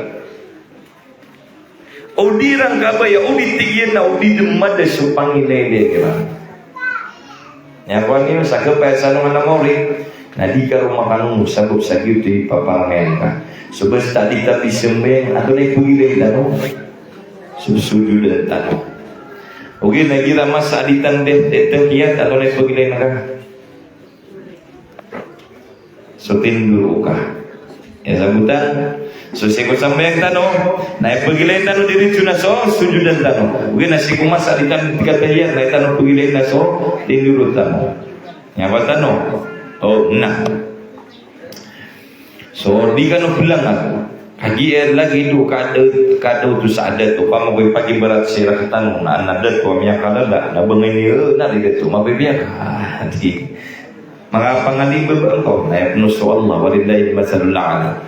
O di iran kabaya, o di, tig iyan, na o di dn mada so pangilaylay iran. Aya kowan iyo, sa khapakay sa alongan a maori, na di ka ron makanono sabap sa giyoto i paparangayan ka. So basta di ka psambayang, antonaa i pagilayn tano? So sojodan tano. Ogaid na igira masa a di tano di, di tahiyat, antonaa i pagilayn ka? So tindoro ka. Aya sabotan. So sii ko sambayang tano, na aya pagilayn tano diritso na so sojodan tano. Ogaid na sii ko masa a di tano di katahiyat, na aya tano pagilayn na so tindoro tano. Aya ba tano? O, na. So di kano plangan. Kagiya lagid o kada, kada oto sa adat, opama ko ipagibarat sii rktano na adn a dato a miyakalala, na ba ngini, eh, na di dato mabibiyak. Ah, di. Manga pangalibaba angka on, na aya pn so Allah, walillahil mathalul a'la.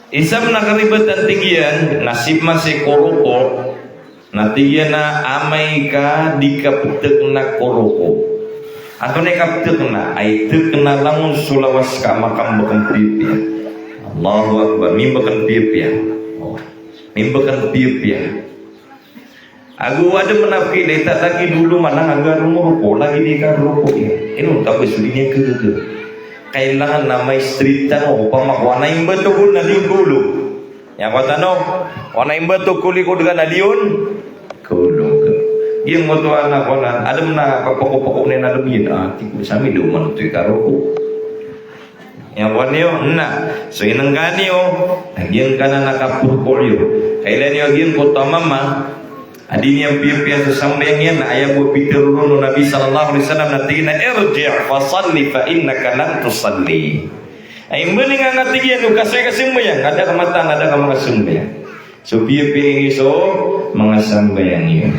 Isa pn a karibatan, tig iyan, na sii pman sii ko roko, na tig iyan a amay ka di kaptekna ko roko. Antonaa i kaptekna? Ay tekna langon so lawas ka a makambkn pipiya. Allahu Akbar. Mimbkn piyapiya. Oh. Mimbkn piyapiya. Ago adn a pkhailay ta lagid o olo man a nga roroko, lagid i karoroko iyan. Ino ta ba so di niyan khagaga. Kailangan na ma-straight tano, opama ko ana imbato ko na liyon ko olo. Aya ko tano, ko ana imbato ko likod ka na liyon ko olo. Giyangkoto a ana ko na, adn a kapakopako niyan a lmiyan, a, tig ko sa mi da oman oto i karoroko. Aya ko niyo, na. So inengka niyo, na giyangkanan a kaporkol iyo. Kailay niyo giyangkoto a mama a di niyan piyapiya so sambayang iyan, na aya bo a pitharo ron o Nabi sallallahu alaihi wasallam na tig iyan a, "Irji' fa salli fa innaka lam tusalli." Ay, mbaling a nga tig iyan o kasoy ka sambayang, a da ka mataan a da ka manga sambayang. So piyapiya ingka so manga sambayang iyo.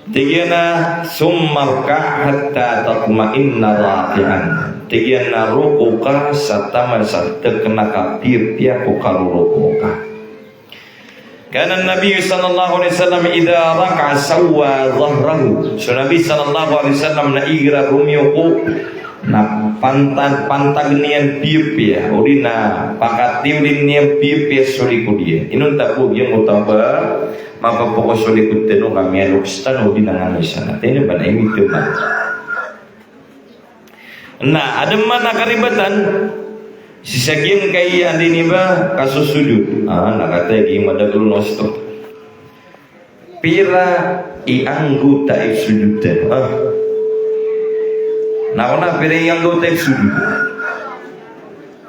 Tig iyan a, "Thumma rka' hatta tatma'inna raki'an." Tig iyan a roko ka sa taman sa tgn ka piyapiya ko karoroko ka. Kana an-Nabi sallallahu alaihi wasallam idha raka'a sawwa dhahrahu. So Nabi sallallahu alaihi wasallam na igira romiyoko na pantag, pantag iyan piyapiya, odi na pakatiyolin iyan piyapiya so likod iyan. Inonta bo giyangkoto a ba mapapoko so likod tano ka miyaloks tano odi na ngano isa na tano ba na imitaman. Na adn man a karibatan sii sa giyangkaya a di niyo ba kasosojod. Ah, na katii a di madagl o osto. Pira i anggota i sojod tano? Ah. Na kna, pira i anggota i sojod?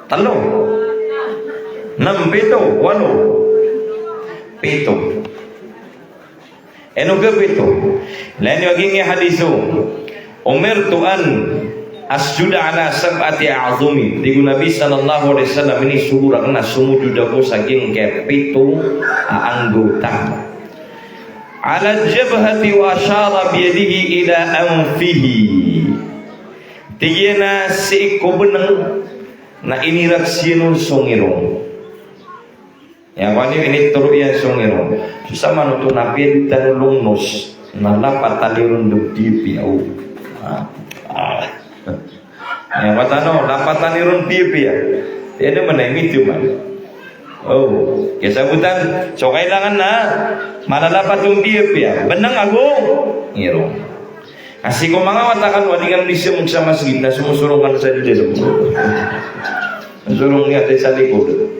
Tlo. Nm, pito, walo. Pito. Ino ka pito? Ilay niyo a giyangkai a hadis o, "Umirtu an asjuda ala sab'ati a'dhumi." Tig o Nabi sallallahu alaihi wasallam, inisogo rakn a somojod ako sa giyangkai a pito a anggota. "Ala al-jabhati," wa ashara biyadihi ila anfihi. Tig iyan a sii ko bnng na inirak iyan on so ngirong. Aya ko niyo, initoro iyan so ngirong. So samanoto na piya di tano longnos, na lapatan iyo ron dn piyapiya. Oh. Ah. Ah. Aya ko tano, lapatan iyo ron piyapiya. Aya dn man a imitaman. Oh. Kiyasabotan, so kailangan na malalapat on piyapiya. Bnng ago ngirong. Ka sii ko manga wata kano a di kano di somog sa masgit na somosorong kano sa di dn. Sorong iyan sa likod.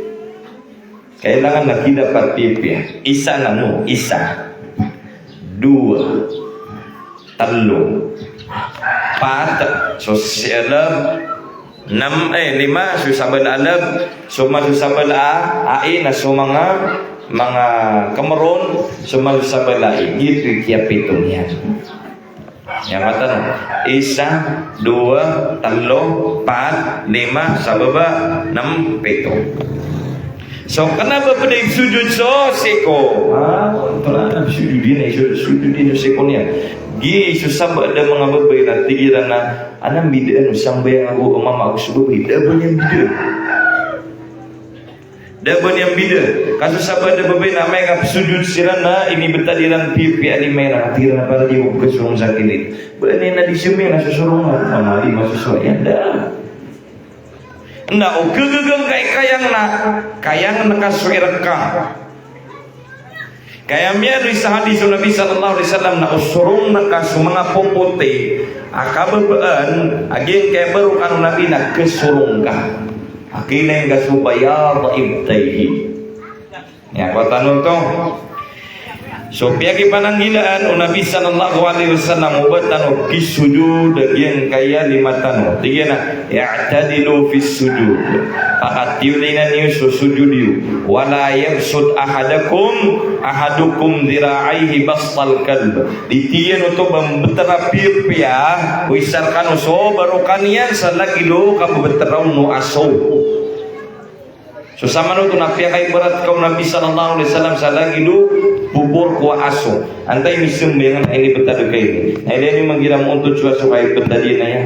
Kailangan na kidapat piyapiya. Isa na no, isa. Dowa. Tlo. Pat. So sii a lb. Nm, eh, lima. So sabala a lb. So ma so sabala a ai, na so manga, manga kmron. So ma so sabala a i. Giyoto i kiyapito niyan. Aya ko tano, isa, dowa, tlo, pat, lima, sa baba, nm, pito. So kna a ba pd i sojod so sii ko. Ah, tlo na sojod iyan, sojod iyan so sii ko niyan. Giya so sabala a manga babay na tig iran a, ana mbidaan o sambayang ago mama ago so babay, da a ba niyan mbidaan. Da a ba niyan mbida. Ka so sabala a babay na amay ka pzojod siran na inibtad iran piyapiya a lima iran, tig iran a para di ako pkasorong sa kilid. Ba niyan na di siya na sosorong na, na di masosorong iyan, da. Na o khagaga ngka i kayang na, kayang na ka so irk ka. Ka aya miyaaloy sa hadis o Nabi sallallahu alaihi wasallam na o sorong ngka so manga popoti a kababaan a giyangkaya a ba roo kano Nabi na kasorong ka. A khailay ngka so bayad ibtayhi. Aya ko tano oto. So piyakipananggilaan o Nabi sallallahu alaihi wasallam o ba tano kisojod a giyangkaya a lima tano. Tig iyan a, "I'tadilu fis sujud." Pakatiyolingan iyo so sojod iyo. "Wa la yabsut ahadukum, ahadukum dhira'aihi bastal kalb." Di tig iyan oto ba mbtr a piyapiya o isa rkano so ba roo kaniyan sa lagid o kababtr on o aso. So samanoto na piyakaibarat ka o Nabi sallallahu alaihi wasallam sa lagid o popor ko aso. Antaa i misambayang a inibtad ka ini. Na ilay niyo man igira moontod so aso ka ibtad iyan aya.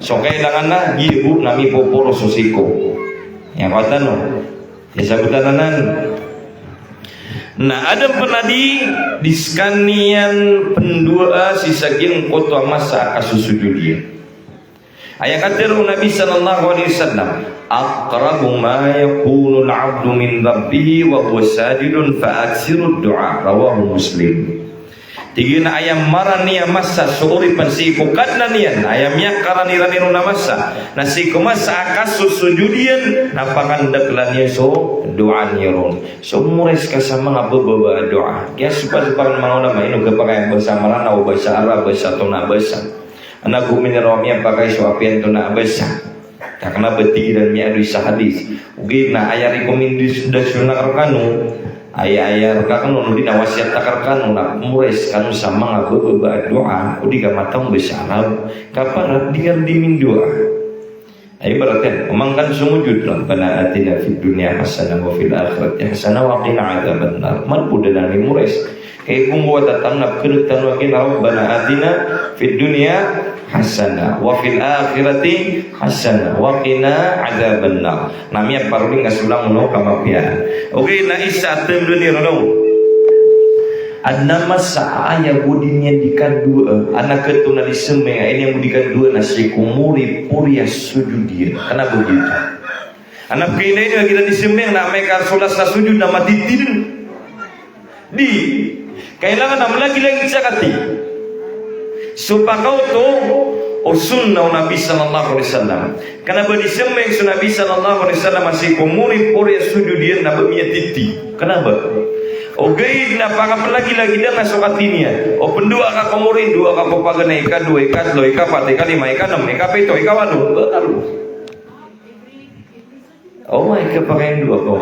So kailangan na giya bo na mipopor so sii ko. Aya ko tano. Aya sabotn anan. Na adn pn a di, di skaniyan pndowaa sii sa giyangkoto a masa a kasosojod iyan. Aya katharo o Nabi sallallahu alaihi wasallam, "Aqrabu ma yakunul abdu min rabbihi wa huwa sajidun fa aktsirud du'a." Rawahu Muslim. Tig iyan a aya marani a masa so oripn sii ko Kadnan iyan, aya miyakarani-rani ron a masa, na sii ko masa a kasosojod iyan, na pakandaklan iyan so doa niyan ron. So moris ka sa manga bababa a doa. Kiyasopasopakn o manga ulama, ino kapakay a basa Mranaw, basa Arab, basa Tona, basa. Ana gominiraw a miyapakay so apiya antonaa a basa. Ka kna ba tig iran miyaaloy sa hadis. Ogaid na aya rekomendasyon akn rkano, aya, aya rkakn on, odi na wasiyat akn rkano na moris kano sa manga bababa a doa, odi ka mataw basa Arab, ka para di ngka di mindoa. Ay, ibarat iyan, o manga kan somojod, "Rabbana atina fid dunya hasanah wa fil akhirati hasanah wa qina adzaban nar." Malpod anan i moris. Kay konggo a tatang na pkhan'g tano a giya, "Rabbana atina fid dunya hasanah wa fil akhirati hasanah wa qina adzaban nar." Na miyaparoli ngka so langon o kamapiyaan. Ogaid na isa a tndo niyan roo. Adn a masa a aya bo di niyan di kandoa, a na khato na di sambayang, a aya niyan bo di kandoa na sii ko moripori a sojod iyan. Kna ba giyoto. Ana pkhailay niyo a giya di sambayang na amay ka so last a sojod na matiti dn. Di, kailangan a malagilagid sa kati. So pakaoto o sunnah o Nabi sallallahu alaihi wasallam. Kna ba di sambayang so Nabi sallallahu alaihi wasallam a sii ko moripori a sojod iyan na ba miyatiti. Kna ba? Ogaid na pakaplagilagid angka so kati niyan. O pndoa ka ko mori, ndoa ka ko paganay, ikadowa, ikatlo, ikapat, ikalima, ikanm, ikapito, ikawalo, ikawalo. O, aya kapakaindoa ko.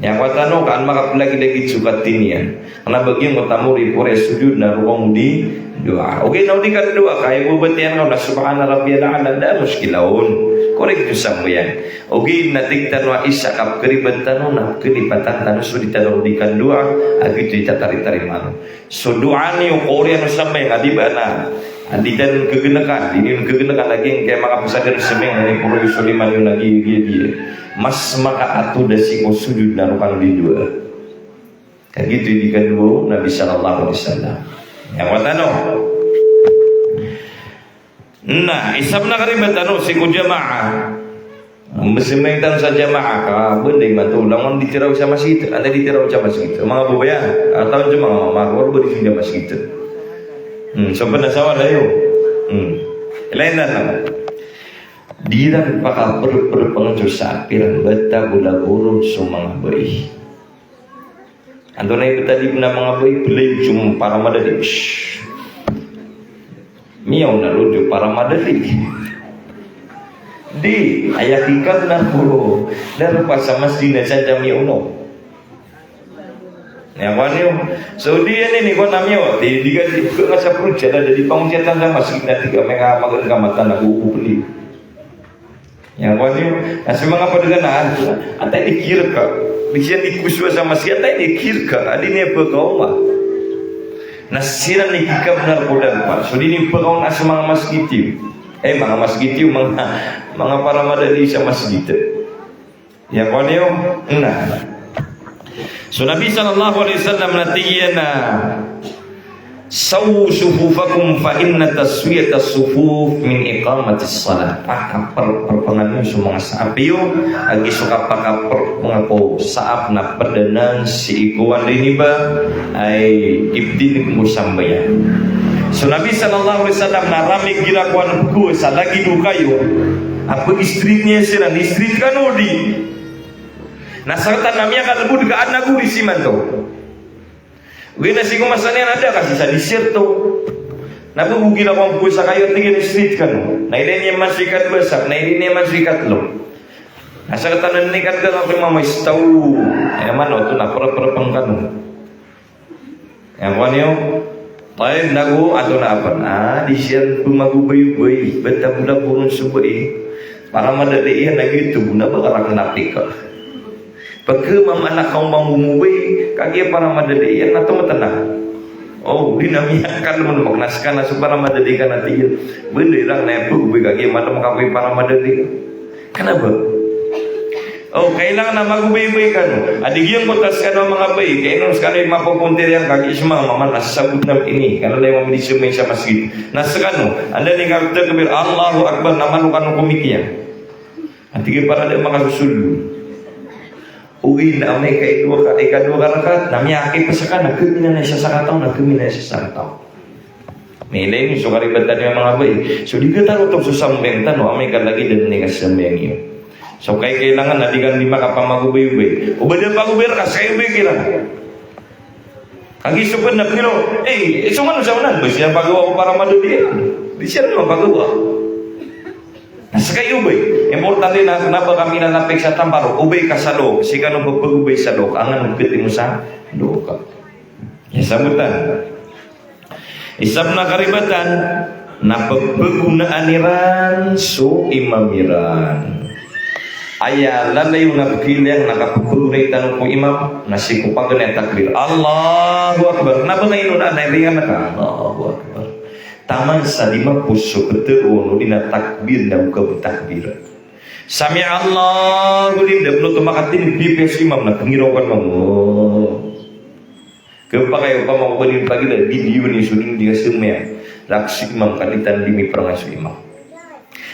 Aya kowan tano ka an makaplagilagid so kati niyan. Kna ba giyangkoto a moripori a sojod na roo ka di doa. Ogaid na o di ka doa ka, aya bo batiya niyan na subhana rabbiyal a'la, da a muskila on. Korek to sambayang. Ogaid na tig tano a isa a kapkhariban tano na pkhalipatan tano so di tano di kandoa, a giyoto i tataritarima ron. So doa niyo ko oriyan o sambayang a di ba na, a di tano khagnkan, di niyo khagnkan a giyangkaya makapasad a sambayang na iniporo iyo so lima niyo na giya, giya, giya. Mas makaatod a sii ko sojod na roo ka di doa. Ka giyoto i di kandoa o Nabi sallallahu alaihi wasallam. Aya kowan tano. Na isa pn a karibat tano sii ko jamaah. Msambayang tano sa jamaah, ka bnday man to, langon di tiraw sa masgit, antaa di tiraw sa masgit. Manga babay a, a taon sa manga mama, roo ba di sa masgit. Hmm, so pn a sawal ayo. Hmm. Ilay na na. Di iran pakaprprpng so saap iran, ba tago-lago ron so manga bai. Antonaa i ptadi pn a manga bai, play so paramadadi. Psh. Miyaona roo so paramadadi. Di, aya kikabnar ko roo. Darpa sa masgit na sa miyaona. Aya kowan iyo. So di iyan ini kowan a miyaona. Di, di ka di, ka sa project a da di pangosiyatan sa masgit na di ka manga magan ka mata na ko, ko play. Aya kowan iyo, na so manga pd ka na, antaa i di kirka. Di siran di kosowa sa masgit, antaa i di kirka. A di niyan pkaoma. Na siran i kikabnar ko darpa. So di niyan pkaoma so manga masgit iyo. Eh, manga masgit iyo, manga, manga paramadadi sa masgit. Aya kowan iyo, na. So Nabi sallallahu alaihi wasallam na tig iyan a, "Sawwu sufufakum fa inna taswiyatas sufuf min iqamatis salah." Pakaprprpngan iyo so manga saap iyo, a giya so kapakaprprpngan ko saap na pd anan sii ko anda ini ba, ay ipdinig ko sambayang. So Nabi sallallahu alaihi wasallam na ramig igira kowan pkhawa sa lagid o kayo, a pag-straight niyan siran, straight kano di. Na saktan na miyakalbod ka adn a gori simanto. Ogaid na sii ko masa niyan na da ka sii sa disyerto. Na bo igira kowan pkhawa sa kayo, tig iyan a straight kano. Na ilay niyan man so ikadowa sa, na ilay niyan man so ikatlo. Na saktan na nikan ka ko mama istaw. Aya man oto na prprpng kano. Aya kowan iyo. Tayyib, nago antonaa pn a di siran pmagobayobay, ba tago-lago ron so bai. Paramadadi iyan a giyoto bo na ba karak na pika. Pkhamamana ka o mambo mo bai, kagiya paramadadi iyan na tomatna. O, di na miyakalm, makna ska na so paramadadi ka na tig iyan. Bnday rang na aya pgobai kagiya malm ka ko paramadadi. Kna ba? O, kailangan a magobaybay kano. A di giyangkoto a skano a manga bai, kailangan skano i mapopontiri angka, giya so manga mama na sabot na ini, kano lay mamidi so manga sa masgit. Na skano, anda niyan katakbir, Allahu Akbar, na mano kano komikiya. A tig iyan para da makasosoldo. Ogaid na amay ka ikadowa ka, ikadowa ka rakaat, na miyakipasaka na kami na isa sakataw, na kami na isa sakataw. Miyailay niyo so karibatan iyan manga bai. So di ka tarotop so sambayang tano, amay ka lagid a di ka sambayang iyo. So kay kailangan a di ka di makapamagobaybay. O ba da pagobayr ka, skay obay kiran. Kagiya so pn na pngiraw, eh, so mano sa onan, ba siya pagawa ko para madodi. Di siya na pagawa. Na skay obay. Importante na, kna ba ka minanapik sa tampar, obay ka sa dook. Sii kano pphagobay sa dook, angkanan pkhatimo sa dook. Iya sabotan. Isa pn a karibatan, na pphagonaan iran so imam iran. Aya lalayon a pkhailay na kapphagona tano ko imam, na sii ko paganay a takbir, Allahu Akbar. Na ba nga ino na, na iringan ka, Allahu Akbar. Taman sa lima pos so ptharoon o di na takbir na o katakbir. Sami'allahu liman, da pn oto makatinib pipiya so imam na pngiraw ka mambo. Khapakay opama ko ba di pagila, di, di, di, so di, di ka sambayang. Rakhs so imam, ka di tano di miprangay so imam.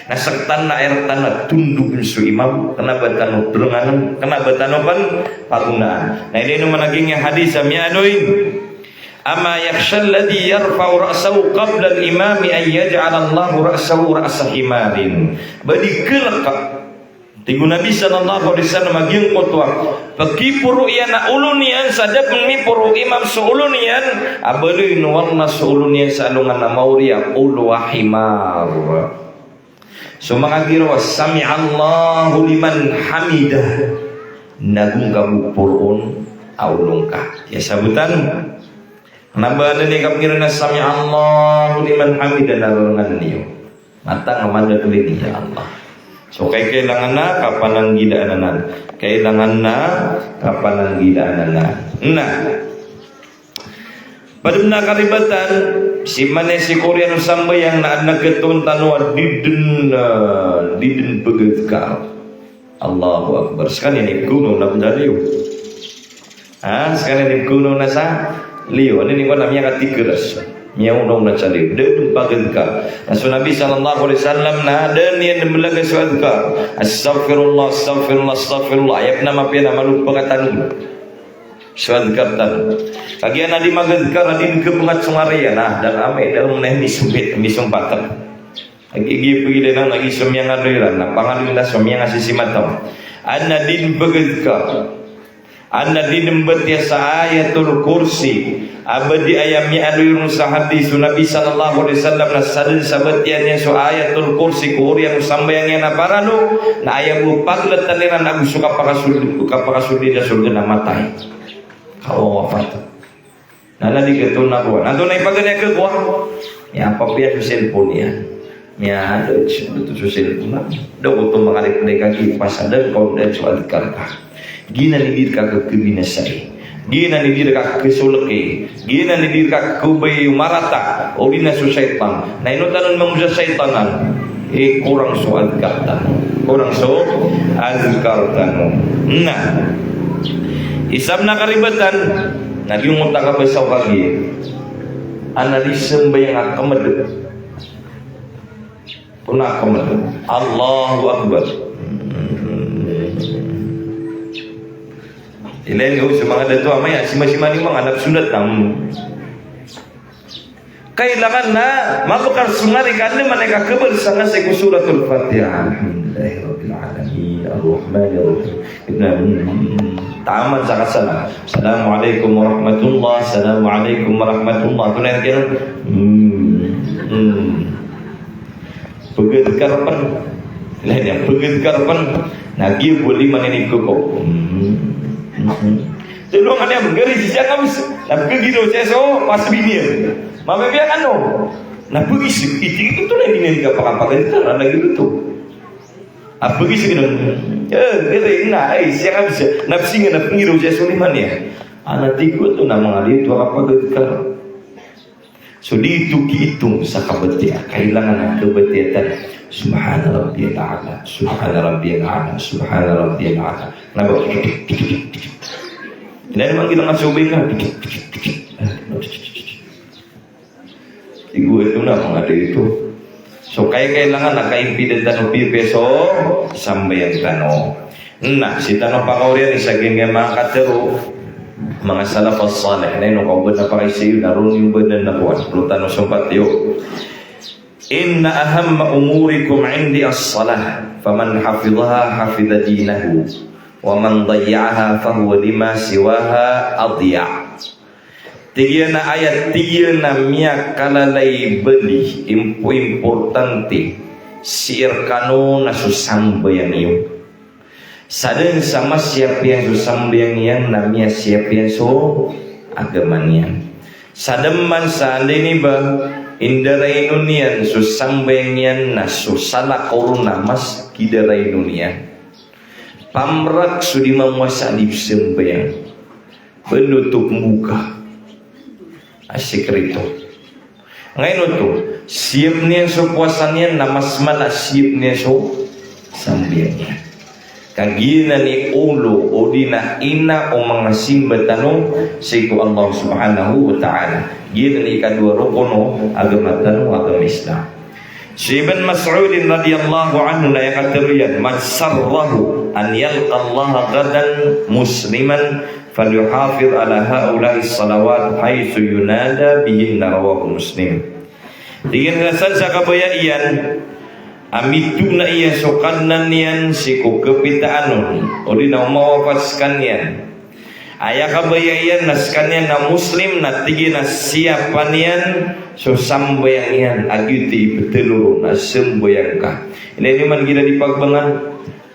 Na sktano na, aya rktano na tondogn so imam, kna ba tano pranganan, kna ba tano pn pagonaan. Na ilay niyo man a giyangkai a hadis a miyaaloy: Ama yakhsha alladhi yarfa'u ra'sahu qabla al-imami an yaj'ala Allahu ra'sahu ra'sa himarin. Ba di kalk ka Tig o Nabi sallallahu alaihi wasallam a giyangkoto a pkiporo iyan a olo niyan sa da pn miporo o imam so olo niyan, a baloyin o Allah so olo niyan sa alongan a maori a olo a himar. So manga giraw a sami'allahu liman hamidah, na go ngka bo poroon a olo ngka. Iya sabotan. Na ba adn i kapngiraw na sami'allahu liman hamidah na rarngan iyo. Matang a mandakl ini, ya Allah. So, kay kailangan na kapananggilaanan. Kailangan na kapananggilaanan. Na, pd pn a karibatan, sii man i sii ko oriyan o sambayang na adn a katoon tano a di dn, ah, di dn pag-adhkar. Allahu Akbar. Skaniyan i pkhaonaona na sa liyo. Ha, skaniyan i pkhaonaona na sa liyo. Anda niyan kowan a miyakatikras, miyaonaona sa liyo. Da dn pag-adhkar. Na so Nabi sallallahu alaihi wasallam na da niyan dn mblaga so adhkar. Astaghfirullah, astaghfirullah, astaghfirullah. Aya pn a mapiya na malo pkatano so adhkar tano. Kagiya na di mag-adhkar, na di dn khabangat so ngari iyan. Na, da amay, da amay na misompit, misompat. Agi, agi, pagilay na, agi so miyangaloy iran, na pangaloy na so miyangasisimat. Adn a di dn pag-adhkar, adn a di dn mbatiya sa Ayatul Kursi, a ba di aya miyaaloy ron sa hadis o Nabi sallallahu alaihi wasallam na sadn sa batiya niyan so Ayatul Kursi ko oriyan o sambayang iyan a paralo, na aya bo pagltan iran ago so kapakasold, kapakasold iran sa sorga na matay. Kawawafat. Na, na di katoon na kowan. Antonaa i paganay a khakowa? Miyapapiya so cellphone iyan. Miya, da, da oto so cellphone na. Da oto makareply ka, giya pasadan ka on da so adhkar ka. Giyanan i di rka khabinasai. Giyanan i di rka khasolki. Giyanan i di rka khabay marata. O di na so shaytan. Na ino tano dn mangoza shaytanan? Eh, korang so adhkar tano. Korang so adhkar tano. Na, isa pn a karibatan, na giyangkoto a kabasa o kagiya, adn a di sambayang a kmd. Tonaa kmd? Allahu Akbar. Ilay niyo so manga dato a maya, sima-sima niyo manga nabsulat na. Kailangan na mabkar so ngari ka, anda man i kakhabasa nga sii ko Suratul Fatiha. Alhamdulillahi Rabbil Alamin, Arrahmanir Rahim. Ibn, hmm, taman sa kasala. Assalamu alaikum warahmatullah, assalamu alaikum warahmatullah. Tonaa iyan kiran? Hmm, hmm. Pag-adhkar pn. Ilay niyan, pag-adhkar pn. Na giya bo lima niyan i khakowa. Hmm. Hmm. Tlo nga niyan, gari sii sa kabs. Na pkhagiraw sii so pasbi niyan. Mapipiya kano. Na pkhisik, itik ito na di niyan kapakapag-adhkar, na giyoto. A pkhisik na, eh, gari na, ay, sii sa kabs. Na psinga, na pkhagiraw sii so lima niyan. Ana tig oto na manga di oto kapag-adhkar. So di oto kiitong sa kabatiya. Kailangan a kabatiya tano. So Subhana rabbiyal a'la, subhana rabbiyal a'la, subhana rabbiyal a'la. Na ba? Ilay man gina nga sobay nga. Igo ito na, manga dito. So, kay kailangan na kaimpida tano pipiya so sambayang tano. Na, sii tano pakaoriyan, isa giyangkai manga katero, manga salafus salih. Na ino, kaoban na pakaisayo, na roo niyo banan na kowan. Roo tano sompat iyo. Inna ahamma umurikum indi as-salah, faman hafidhaha hafidha dinahu, wa man dayya'aha fahuwa lima siwaha adya'. Tig iyan a aya, tig iyan a miyakalalay bali, impo-, importante sii rkano na so sambayang iyo. Sadn sa masiyap iyan so sambayang iyan na miyasiyap iyan so agama niyan. Sadn man sa anday ini ba, indarainon iyan so sambayang iyan na so salakaw ron na mas kidarainon iyan. Pamrak so di mamowasa a di sambayang. Baloto pmboka a sikreto. Ngayon oto, siyap niyan so powasa niyan na mas mala a siyap niyan so sambayang iyan. Ka giyanan i olo odi na ina o manga simba tano sii ko Allah Subhanahu wa Ta'ala. Giyanan i ikadowa rokon o agama tano, agama Islam. Si Ibn Mas'ud radhiyallahu anhu na aya katero iyan, "Man sarrahu an yalqa Allah ghadan musliman, falyuhafidh ala haula'is salawat haythu yunada bihinna," rawahu Muslim. Tig iyan a san sa kabaya iyan a mitona iyan so Kadnan iyan sii ko kapitaan on, odi na o mawafat skaniyan. Aya kabaya iyan na skaniyan na Muslim, na tig iyan a siyapan iyan so sambayang iyan, a giyoto i ptharoon a sambayang ka. Ilay niyo man igira di pagbangan.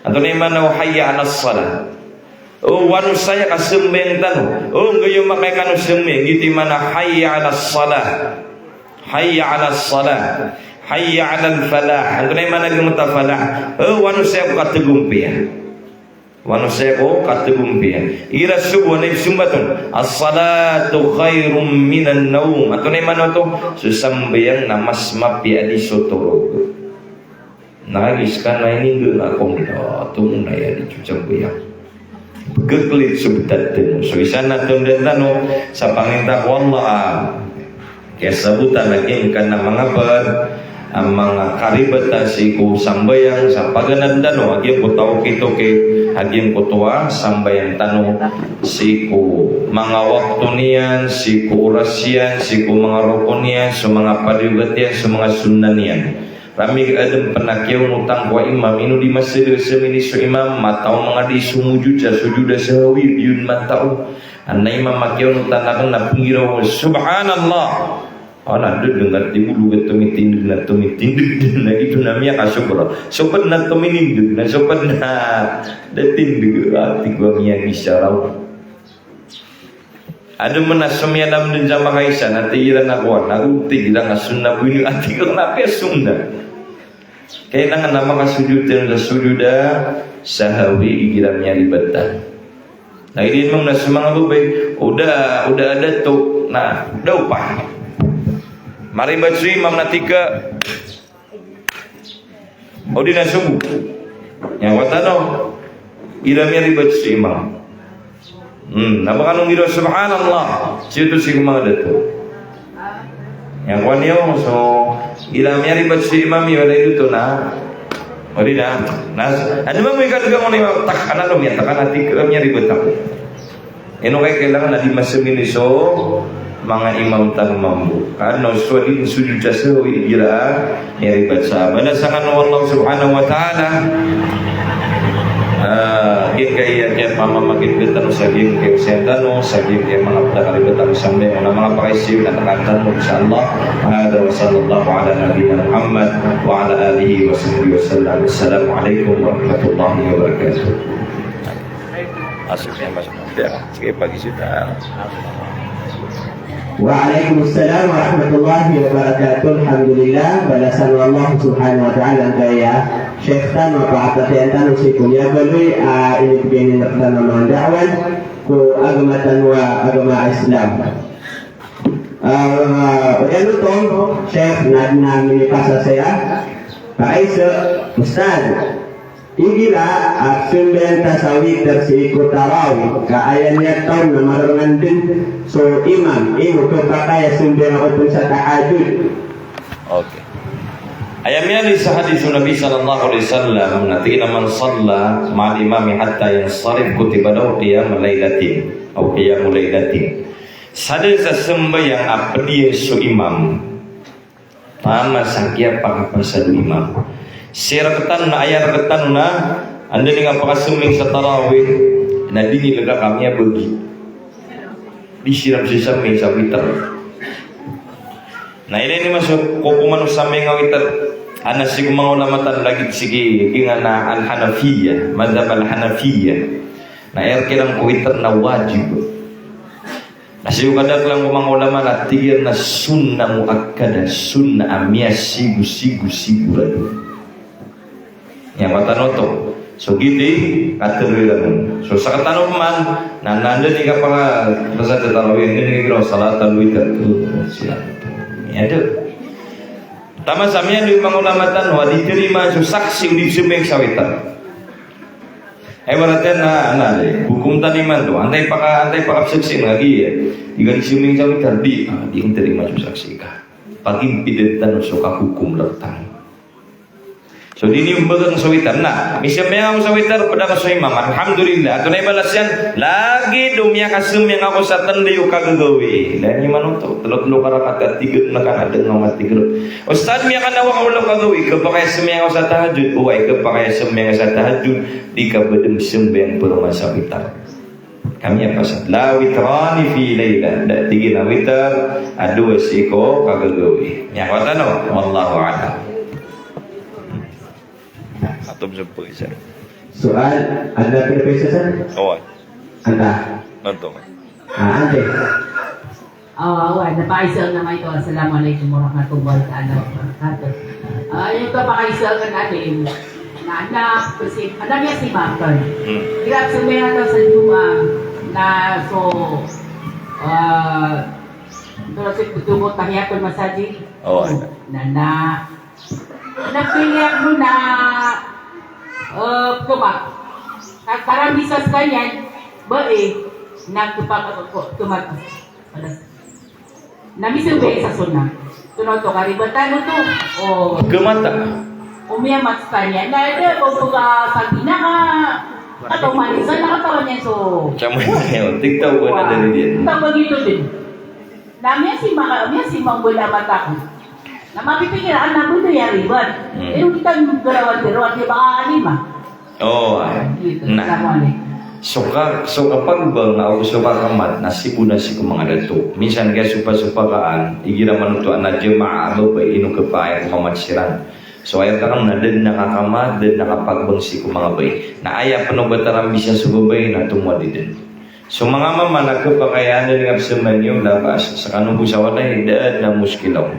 Antonaa i maana o hayya alas salah? O, wanosaya ka sambayang tano. O, nggayo makay kano sambayang. Giyoto i maana hayya alas salah. Hayya alas salah. Hayya alal falah. Antonaa i maana giyangkoto a falah? O, wanosaya ko katagompiya. Wanosaya ko katagompiya. Igira sobo, antonaa i sombat on? As-salatu khairum minan nawm. Antonaa i maana oto? So sambayang na mas mapiya a di so torog. Na iskano a iningga na komda, tomo na aya di so sambayang. Pegeklit so betad tano. So isa na tondan tano sa panginta ko Allah a kiyasabotan a giyangkanan a manga bad a manga karibatan sii ko sambayang sa paganad tano, a giyangkoto a okit-okit, a giyangkoto a sambayang tano sii ko manga wakto niyan, sii ko oras iyan, sii ko manga rokon iyan, so manga padiyogat iyan, so manga sunnah niyan. Rami adn pn a kiyaonotan ko a imam, ino di masdr sa mini so imam, matao manga di somojod sa sojod a sahwi, di on matao. Adn a imam a kiyaonotan akn na pnggiraw, "Subhanallah." Ana dn nga di bolo ka tomitindg na tomitindg na giyoto na miyakasobra. So pd na tominindg na so pd na da tindg, a tig ko a miyagisa raw. Adn man a so miyalamdn sa makaisa na tig iran a kowan, ago tig iran a sunnah bo ini, a tig iran a apiya sunnah. Kailangan a makasojod tano sa sojod a sahwi igira miyaribat tano. Na aya dn mambo na so manga babay, o da, o da a dato, na da opa. Maribat so imam na tig ka, o di na sobo. Aya wata no, igira miyaribat so imam. Hmm, na ba kano nggiraw, "Subhanallah." Sii oto sii ko manga dato. Aya kowan iyo, so, igira miyaribat so imam iyo, da idoto na. O di na. Na, adn mambo i kadga mo na imam, tak, ana lo miya, tak, ana tig ka miyaribat ako. Ino kay kailangan a di masamini so manga imam tano mambo. Ka ano, so di sojod sa sahwi igira miyaribat sa. Balasan kano o Allah Subhanahu wa Ta'ala. Ah, giyangkai a kiyapamamakin'g tano sa giyangkai a osayan tano, sa giyangkai a manga pd a karibatan tano sa manga pakaisayo na takan tano, insha Allah. Hadha wa sallallahu ala nabiyyina Muhammad wa ala alihi wa sahbihi wa sallam. Assalamu alaikum warahmatullahi wabarakatuh. Asik na, masuk. Ya, sige, pag-isip na. Wa alaikumussalam warahmatullahi wabarakatuh. Alhamdulillah, balasan o Allah subhanahu wa ta'ala angkaya Sheikh tano a pakatatiyan tano sii ko miyabaloy a inibgay niyan rktano a manga da'wah ko agama tano a agama Islam. Ah, oriyan oto, Sheikh, na, na minipasa saya. Pakaiza, Ustadh. Igira a sambayang ta sa witr sii ko tarawih, ka aya niyat tano na marngan dn so imam, ino kepakay a sambayang ako pn sa tahajjud. Okay. Aya miyaaloy sa hadith o Nabi sallallahu alaihi wasallam na tig iyan a, "Man salla ma'al imami hatta yansarif kutiba lahu qiyamu lailatin, aw qiyamu lailatin." Sadn sa sambayang a pd iyan so imam taman sa kiyapakapasad o imam. Sii rktano na, aya rktano na, anda niyan kapakasambayang sa tarawih, na di niyan lka ka miyabagi. Di siran sii sambayang sa witr. Na ilay niyo man so kokoman o sambayang a witr. Adn a sii ko manga ulama tano lagid sii ki, giyanan a Al-Hanafiyyah, madhhab Al-Hanafiyyah. Na aya rk iran ko witr na wajib. Na sii ko kadaklan ko manga ulama na tig iran na sunnah muakkadah, sunnah a miyasigo, sigo, sigorado. Aya mataan oto. So giyoto i katharo iran on. So sktano pman, na anda niyan kapakapasad sa tarawih, anda niyan kapakapasad sa salatul witr. Aya dn. Taman sa miyaaloy o manga ulama tano a di tarimaan so saksi o di sambayang sa witr. Aya ibarat iyan na, na, hukum tano imanto. Antaa i paka, antaa i pakasaksian ka giya. Di ka di sambayang sa witr, di, ah, di tarimaan so saksi ka. Pagimpidn tano so kahukum rktano. So di niyo mbagang sa witr. Na misambayang ako sa witr, pd ako so imam, alhamdulillah. Antonaa i balas iyan? Lagid o miyakasambayang ako sa tanda o kagagawii. Ilay niyo man oto. Tlo-tlo ka rakaat a tig iyan na ka na dn a matig iyan. Ustadh, miyakanawa ako o kagagawii, khapakay a sambayang ako sa tahajjud. Oway, khapakay a sambayang sa tahajjud, di ka ba dn sambayang paroman sa witr. Ka miyapasad. La witrani fi laylah. Da, tig iyan a witr a dowa sii ko kagagawii. Miyakatawan tano. Wallahu a'lam. Atom sa pagisa. Soal, anda pwede pa isa, sir? Oway. Anda? Nanto. Ah, ante. Ah, oway, na pakaiza ngka maito. Assalamu alaikum warahmatullahi taala wabarakatuh. Ah, ino kapakaiza ngka na di, na, na, pesi, na miyasimak ka. Hmm. Igira sambayang ta sa Jumaat, na so, ah, ito na so, ito ko tahiyatul masajid. Oway. Na, na, na piliak mo na, eh, tumak. Ka-, karambisa skaniyan, bai, na tupak ako, tumak. Na misambayang sa sunnah. Tonaa oto, karibatan oto. O. Gamata. O miyamat skaniyan. Na aya ko pagkasagina ka, katawan iyan, na katawan iyan so. Sama iyan, tig taw ba na dali diyan. Tig taw ba giyoto dn. Na miyasimak, miyasimak bo a mata ko. Na mapipikir a na bo dn aya ribat. Hmm. Eh, di tano garawan, pero di ba alima? O, na. Giyoto. Na. Assalamu alaikum. So ka, so kapagbangaw, so kakamat, na sii bo na sii ko manga dato. Minsan kasopasopakaan, igira man oto a na jamaah a babay, ino khapakay a mamat siran. So aya takan na da dn a kakamat, da dn a kapagbang sii ko manga babay. Na aya pn o ba tarambisa so babay na tomo a di dn. So manga mama na khapakay a anda niyan kapsambayang iyo, la ba's. Skano bo sa walay, da dn a muskila on.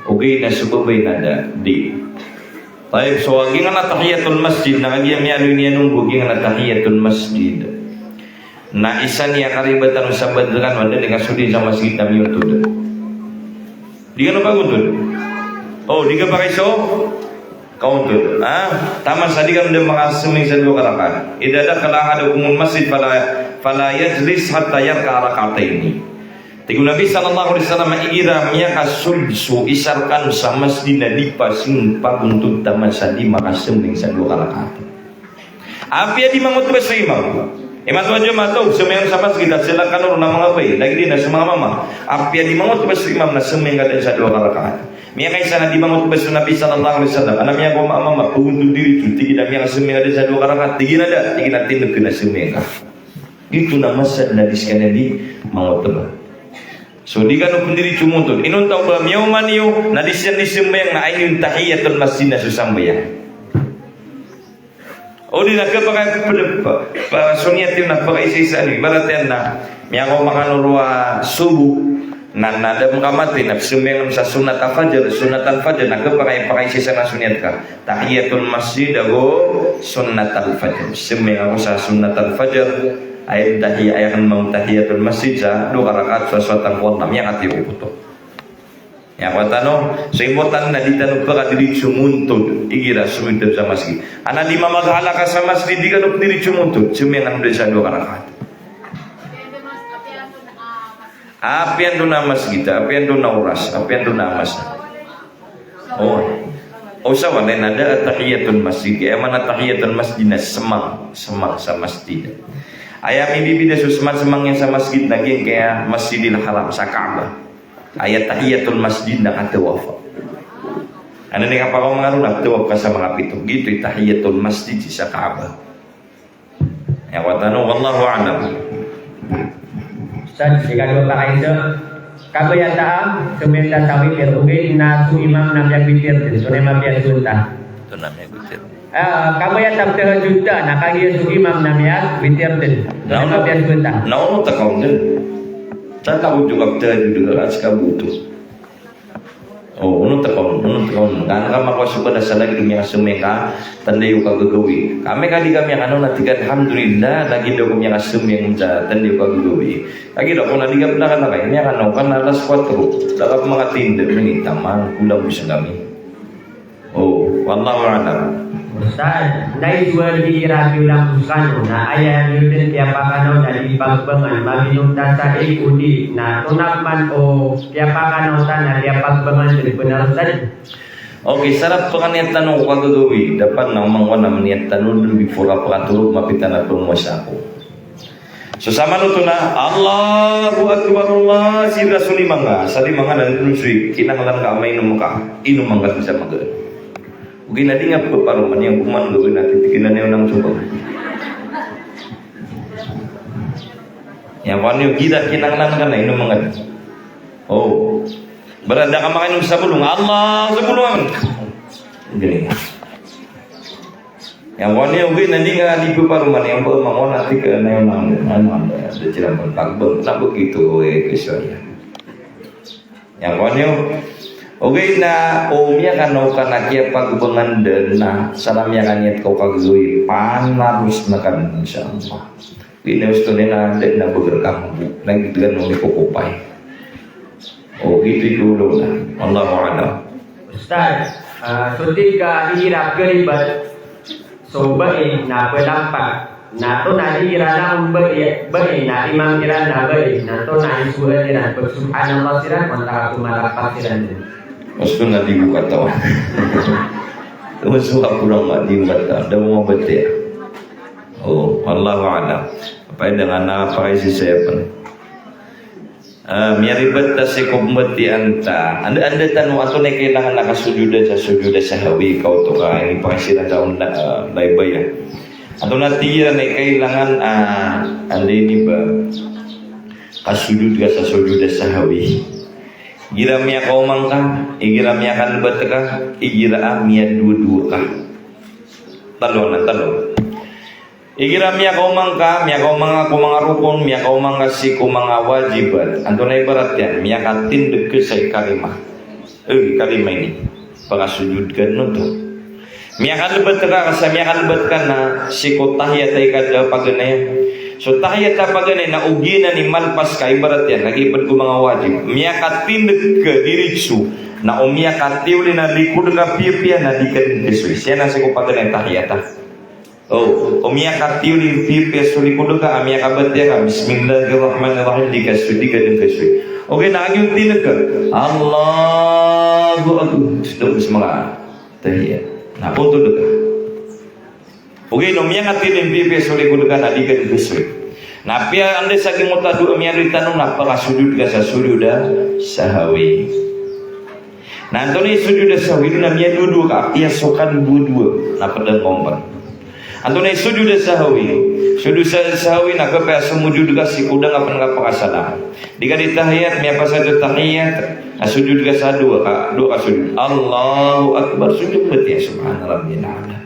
Ogaid na so babay na da, di. Tayyib, so giyanan a tahiyatul masjid, na kagiya miyaaloy niyan on bo giyanan a tahiyatul masjid. Na isa niyan a karibatan o sabaad rkano, anda niyan kasodin sa masjid na miyontod. Di kano kagontod. O, di kapakay so kaontod. Ha? Taman sa di kano dn makasambayang sa dowa ka rakaat. Idha dakhala ahadukumul masjid fala, fala yajlis hatta yarka'a rak'atayn. Tig o Nabi sallallahu alaihi wasallam, igira miyakasold so isa rkano sa masjid na di pasin pagontod taman sa di makasambayang sa dowa ka rakaat. Apiya di mangotba so imam. Imanto a Jumaat, sambayang sa masjid, a sii rkano ron a manga babay, lagid iyan a so manga mama. Apiya di mangotba so imam na sambayang ka dn sa dowa ka rakaat. Miyakaisa na di mangotba so Nabi sallallahu alaihi wasallam, a na miyakaoma a mama, pagontod diritso, tig iyan a miyakasambayang ka dn sa dowa ka rakaat, tig iyan a da, tig iyan a tindg ka na sambayang ka. Giyoto na masa na di skaniyan di mangotba. So di kano pn diritso montod. Inonta o ba miyaoma niyo na di siran di sambayang na aya niyo tahiyatul masjid na so sambayang. O di na khapakay a pd, pa, pa, so niyat iyo na pakaisaisa niyo. Ibarat iyan na miyakaoma kano roo a sobo, na, na da makamatay na sambayang sa sunnat al-fajr, sunnat al-fajr, na khapakay a pakaisaisa na so niyat ka. Tahiyatul masjid ago sunnat al-fajr. Sambayang ako sa sunnat al-fajr, aya tahiya, aya kn mambo tahiyatul masjid sa dowa ka rakaat, so sowatan ko Allah, miyakatiyop oto. Aya ko tano, so importante na di tano pkadiritso montod igira somontod sa masgit. Ana di mamaghala ka sa masgit, di kano pdiritso montod, sembiyan kano dn sa dowa ka rakaat. Apiya antonaa a masgit, apiya antonaa a oras, apiya antonaa a masa. O. O sa walay na da a tahiyatul masjid. Aya maana a tahiyatul masjid na semang, semang sa masjid. Aya mibibida so semang-semang iyan sa masgit na giyangkaya Masjidil Haram sa Kaaba. Aya tahiyatul masjid na katawaf. Ana di kapakaoma nga ron na tawaf ka sa manga pito. Giyoto i tahiyatul masjid sa Kaaba. Aya ko tano, wallahu a'lam. Ustadh, ikadowa a pakaiza, kabayata a so miyatatawi, ogaid na so imam na miyagwitir dn, antonaa i mapiya so onta? Antonaa i mapiya so onta? Ah, kabayata a ptahajud ta, na kagiya so imam na miyagwitir dn, antonaa i mapiya so onta? Na onot ka on dn. Sa ka bo dn ka ptahajud ka, ka ska bo oto. O, onot ka on, onot ka on. Ka an ka makowa so balasan lagid o miyakasambayang ka, tanda iyo kagagawii. Kami ka di ka miyakanaw na tig ka, alhamdulillah, lagid ako miyakasambayang sa tanda iyo kagagawii. Lagid ako na di ka pn ka na kay miyakanaw ka na alas kwatro. Da ka pn makatinda, mini taman, kulang bo sa kami. O, wallahu a'lam. Ustadh, na iswal igira kiyolang ko skano, na aya niyo dn kiyapakanaw na di pagbangan, maminong ta sa ig o di, na tonaa pman o kiyapakanaw ta na di pagbangan dn, bnar, Ustadh? Okay, sarap pn a niyat tano ko kagagawii, dapat na oman ko na maniyat tano dn before ka pakatorog, mapita na pmowasa ako. So sa manoto na, Allahu Akbar, Allah, sii ka so lima nga, sa lima nga na dn so kinanglan ka a mainom ka, inom angka dn sa magaan. Ogaid na di nga pparoman iyan, oman gawii na titikinan iyo nang soba. Aya ko niyo, giya kinanglan ka na inom angka dn. O. Bnar, da ka makainom sa bolong, Allah, sa bolong. Gini. Aya ko niyo, ogaid na di nga di pparoman iyan, ba mangonati ka na iyo nang, ano, ano, da siran pn pagbang, na begitu, eh, kesualian. Aya ko niyo, ogaid na o miyakanaw ka na kiyapagbangan dn na sa miyakaniyat ka o kagagawii, panaros na ka dn, insha Allah. Ogaid na osto niyan na da na beger ka mambo, na gitgan o mikokopay. O, gioto i golalan. Wallahu a'lam. Ustadh, ah, so tig ka igira pkharibat so bai na plampak. Na antonaa i igira langon bai, bai na imam iran na bai, na antonaa i sowaan iran, pag-subhanallah siran, o antaa ka pmalapak siran dn? Osto na di ko katawan. Osto ka pn a di ko katawan. Da ko mabatiya. O, wallahu a'lam. Pay da nga na pakaisisaya pn. Ah, miyaribat ta sii ko pmbatiya ta. Anda, anda tano, antonaa i kailangan a kasojoda sa sojoda sahwi, ka oto ka inipakasiran sa on, ah, laibaya. Antonaa tig iran i kailangan, ah, anda ini ba, kasojod ka sa sojoda sahwi. Igira miyakaoma ngka, igira miyakalbat ka, igira a miyadowadowa ka. Talo anan, talo. Igira miyakaoma ngka, miyakaoma ngka ko manga rokon, miyakaoma ngka sii ko manga wajibat. Antonaa i ibarat iyan? Miyakatindg ka sa ikalima. Eh, ikalima ini. Pakasojod ka dn oto. Miyakalbat ka, ka sa miyakalbat ka na sii ko tahiyat a ikada a paganay. So tahiyat a paganay na ogaid na di malpas ka, ibarat iyan, lagid pd ko manga wajib. Miyakatindg ka diritso, na o miyakatiwli na likod ka piyapiya na di ka dn kasoy. Siya na sii ko paganay tahiyat a. O, o miyakatiwli piyapiya so likod ka, a miyakabatiya ka, Bismillahirrahmanirrahim, di ka so, di ka dn kasoy. Ogaid na kagiya on tindg ka, Allahu Akbar. Dn ka sa manga tahiyat. Na pontod ka. Ogaid na o miyakatiwli piyapiya so likod ka na di ka dn kasoy. Na apiya anda sa giyangkoto a dowa a miyaaloy tano na pakasojod ka sa sojoda sahwi. Na antonaa i sojoda sahwi? Ino na miyadowadowa ka, apiya so kadowadowa na pd a ngka on pn. Antonaa i sojoda sahwi? Sojoda sahwi na kapiya somojod ka sii ko da nga pn kapakasalam. Di ka di tahiyat, miyapasad so tahiyat, na sojod ka sa dowa ka, dowa ka sojod. Allahu Akbar, sojod ka tiya, Subhana Rabbiyal A'la.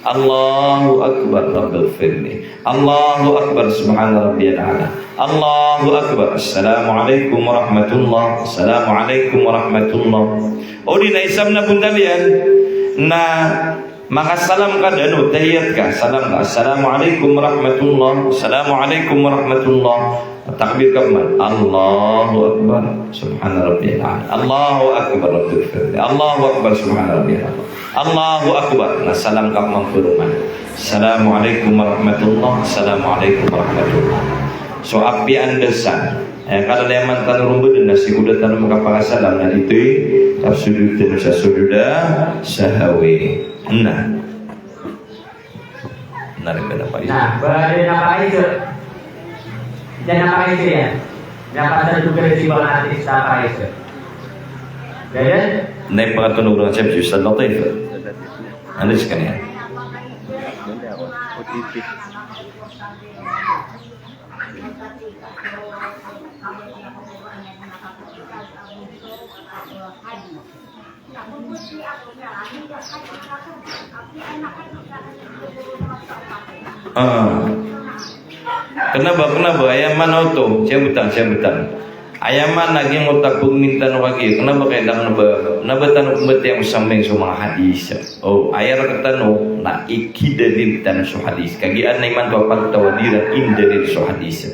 Allahu Akbar, Rabbighfirli. Allahu Akbar, Subhana Rabbiyal A'la. Allahu Akbar, Assalamu alaikum warahmatullah. Assalamu alaikum warahmatullah. O di na isa pn a bontal iyan na Makasalam ka dn o tahiyat ka, salam ka, "Assalamu alaikum warahmatullah, assalamu alaikum warahmatullah." Takbir ka pman, "Allahu Akbar, subhana rabbiyal a'la. Allahu Akbar, rabbighfirli. Allahu Akbar, subhana rabbiyal a'la. Allahu Akbar." Na salam ka pman pman. "Assalamu alaikum warahmatullah, assalamu alaikum warahmatullah." So apiya anda san Aya kalalayaman tano ron bdn na sii ko da tano makapakasalam na di oto i kapsojod tano sa sojod a sahwi. Na. Na rin ba na pa isa? Na, ba, di na pa isa. Di na pa isa yan. Dapat sa lugar si mga artista pa isa. Ganyan? Na ipakatunog ng siyempre sa Latif. Ano sa kanya? Ah. Kna ba, kna ba, aya maana oto, siya btang, siya btang. Aya maana giyangkoto a pagminta tano kagiya, kna ba kailangan ba, na ba tano pmbatiya ko sambayang so manga hadis. O, aya rktano na ikidalil tano so hadis. Kagiya adn a imanto a pagtaw a di iran indalil so hadis.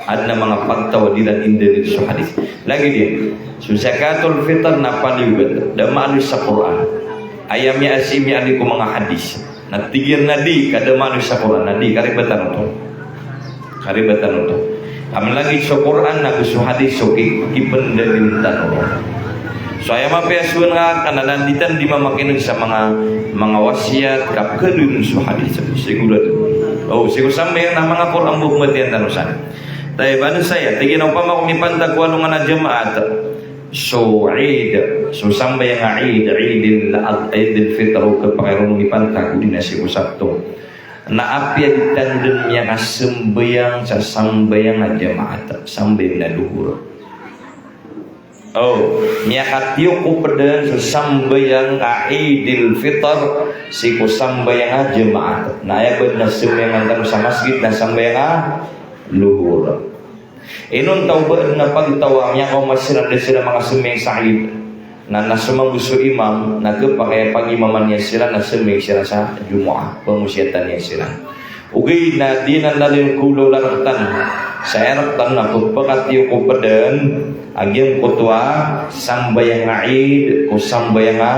Adn a manga pagtaw a di iran indalil so hadis. Lagid iyan, so zakatul fitr na paliyogat, da maaloy sa Qur'an. Aya miyaasi, miyaaloy ko manga hadis. Na tig iyan a di, ka da maaloy sa Qur'an, na di, karibatan oto. Karibatan oto. Ka mlagid so Qur'an ago so hadis so ki-, kipndalil tano. So aya mapiya so nga, ka na landitan di mamakineg sa manga, manga wasiyat, ka pkhadoon so hadis. Sigurado. O, sii ko sambayang na manga Qur'an bo pmbatiyan tano san. Tayyib, ano saya, tig iyan a opama ko mipantag ko alongan a jamaat so Eid, so sambayang a Eid, Eidil Ad-, Eidil Fitr, o kapakay ron mipantag ko di na sii ko Sabto. Na apiya di tano dn miyakasambayang sa sambayang a jamaat, sambayang a lohor. O, miyakatiyokop dn so sambayang a Eidil Fitr sii ko sambayang a jamaat. Na aya ba dn a sambayangan tano sa masjid na sambayang a lohor. Inonta o ba dn a pagtaw a miyakaoma siran da siran makasambayang sa Eid. Na, na so mambo so imam, na khapakay a pagimaman iyan siran, na sambayang siran sa Jumu'ah, pangosiyatan iyan siran. Ogaid na di na lalayon ko olaola rktano. Sa aya rktano na pphakatiyokop dn a giyangkoto a sambayang a Eid ko sambayang a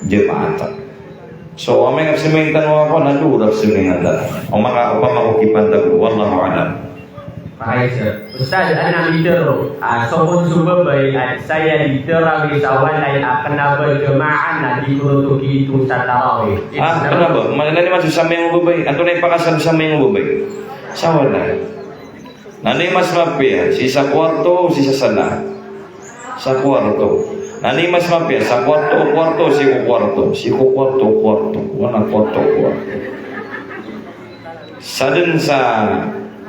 jamaat. So, amay ka sambayang tano a kowan, na lohor a sambayang tano. O maka, opama ko kipantag ko, wallahu a'lam. Maayos, sir. Ustadh, adn a mitharo a so kon so babay a saya di tarawih sa walay a kna ba jamaah na di ko ron oto kiitong sa tarawih. Ah, kna ba? Maana niyan man so sambayang o babay. Antonaa i pakasal o sambayang o babay? Sa walay. Na anda i mas mapiya, sii sa kwarto, sii sa sala? Sa kwarto. Na anda i mas mapiya, sa kwarto o kwarto, sii ko kwarto? Sii ko kwarto o kwarto. Wana kwarto o kwarto. Sadn sa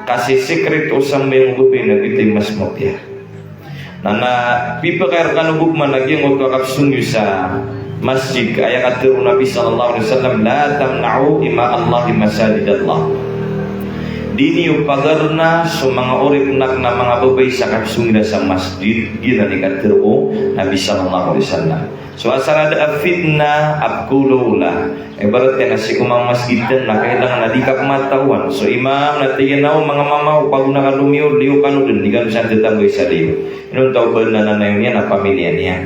kasisikrit o sambayang o babay na giyoto i mas mapiya. Na, na pipakay rkano bo pman a giyangkoto a kapsong iyo sa masjid, ka aya katharo o Nabi sallallahu alaihi wasallam, "La tamna'u ima Allahi masajidallah." Di niyo pagarna so manga oripn akn a manga babay sa kapsong iran sa masjid, giyanan i katharo o Nabi sallallahu alaihi wasallam. So asar a da a fitnah a pkhaolaola. Ibarat iyan a sii ko manga masjid dn na kailangan a di kapmatawan. So imam na tig iyan a, "O manga mama, o pagonakan o miyo, liyo kano dn, di kano san tatambay sa liyo." Inonta o ba dn a nanayawn iyan a pamiliya niyan.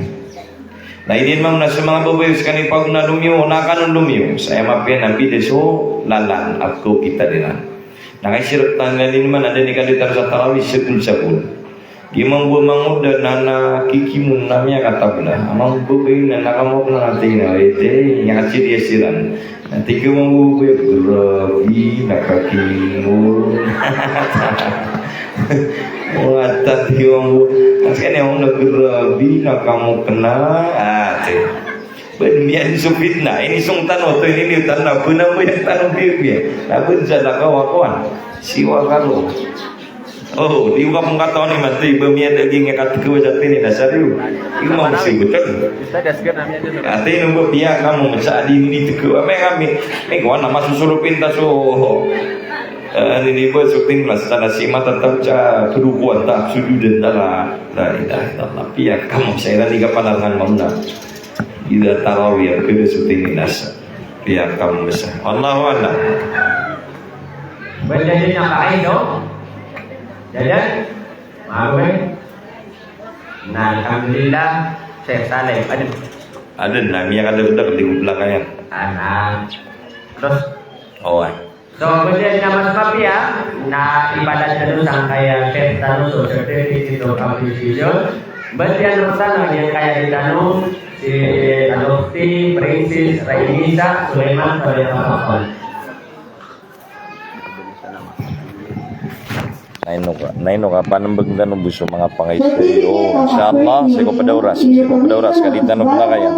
Na iniman na so manga babay o skaniyan i pagonakan o miyo, na kano dn o miyo. Sa aya mapiya na bida so lalan a pkhaokit iran. Na kaisirat tano iyan iniman a da niyan kaliyotan sa tarawih, sagol-sagol. Giya mambo a mangoda na na kikimon na miyakatabla. A mambo a babay na na kamaok na ati na ete, miyakasiriya siran. Na tig o mambo a babay, "Grabe, na kakimon." O, ata tig o mambo. Kasi kanya mambo na grabe, na kamaok na. Ati. Ba dn iyan so fitnah, inisong tano oto, iniliyo tano, ba nambayang tano bibiya. Na ba dn sa lakaw a kowan. Siwa kano. O, di ka pn katawan imanto i ba miyada a giyangkai a katkawa sa tininas a riyo. Di ka mambo sigotan. Ati ino ba piya kamo sa di nitkawa. Amay kami, amay kowan na masosolo pinta so, eh, nini ba so tininas tano si matataw sa pdokowan ta, sojodan ta la. La ilaha illallah. Piya kamo sa iran di kapanarangan mambo na. Ida tarawih a kada so tininas. Piyakambesa. Allahu a'lam. Ba dn a pakaido? Dadan? Mago ba? Na, alhamdulillah, Sheikh Saleh. Adn. Adn, na miyakadagdag di ko plakayan. Ana. Terus? Oway. So, kemudian na mas mapiya na ipalad tano sangkaya Sheikh tano so certificate of appreciation. Batiya rktano giyangkaya di tano si Al-Ukhti Princess Rainisa Sulaiman, falyatafaddal. Na ino ka, na ino ka panmbgn tano bo so manga pangaito iyo, inshallah, sii ko pd a oras, sii ko pd a oras ka di tano plakayan.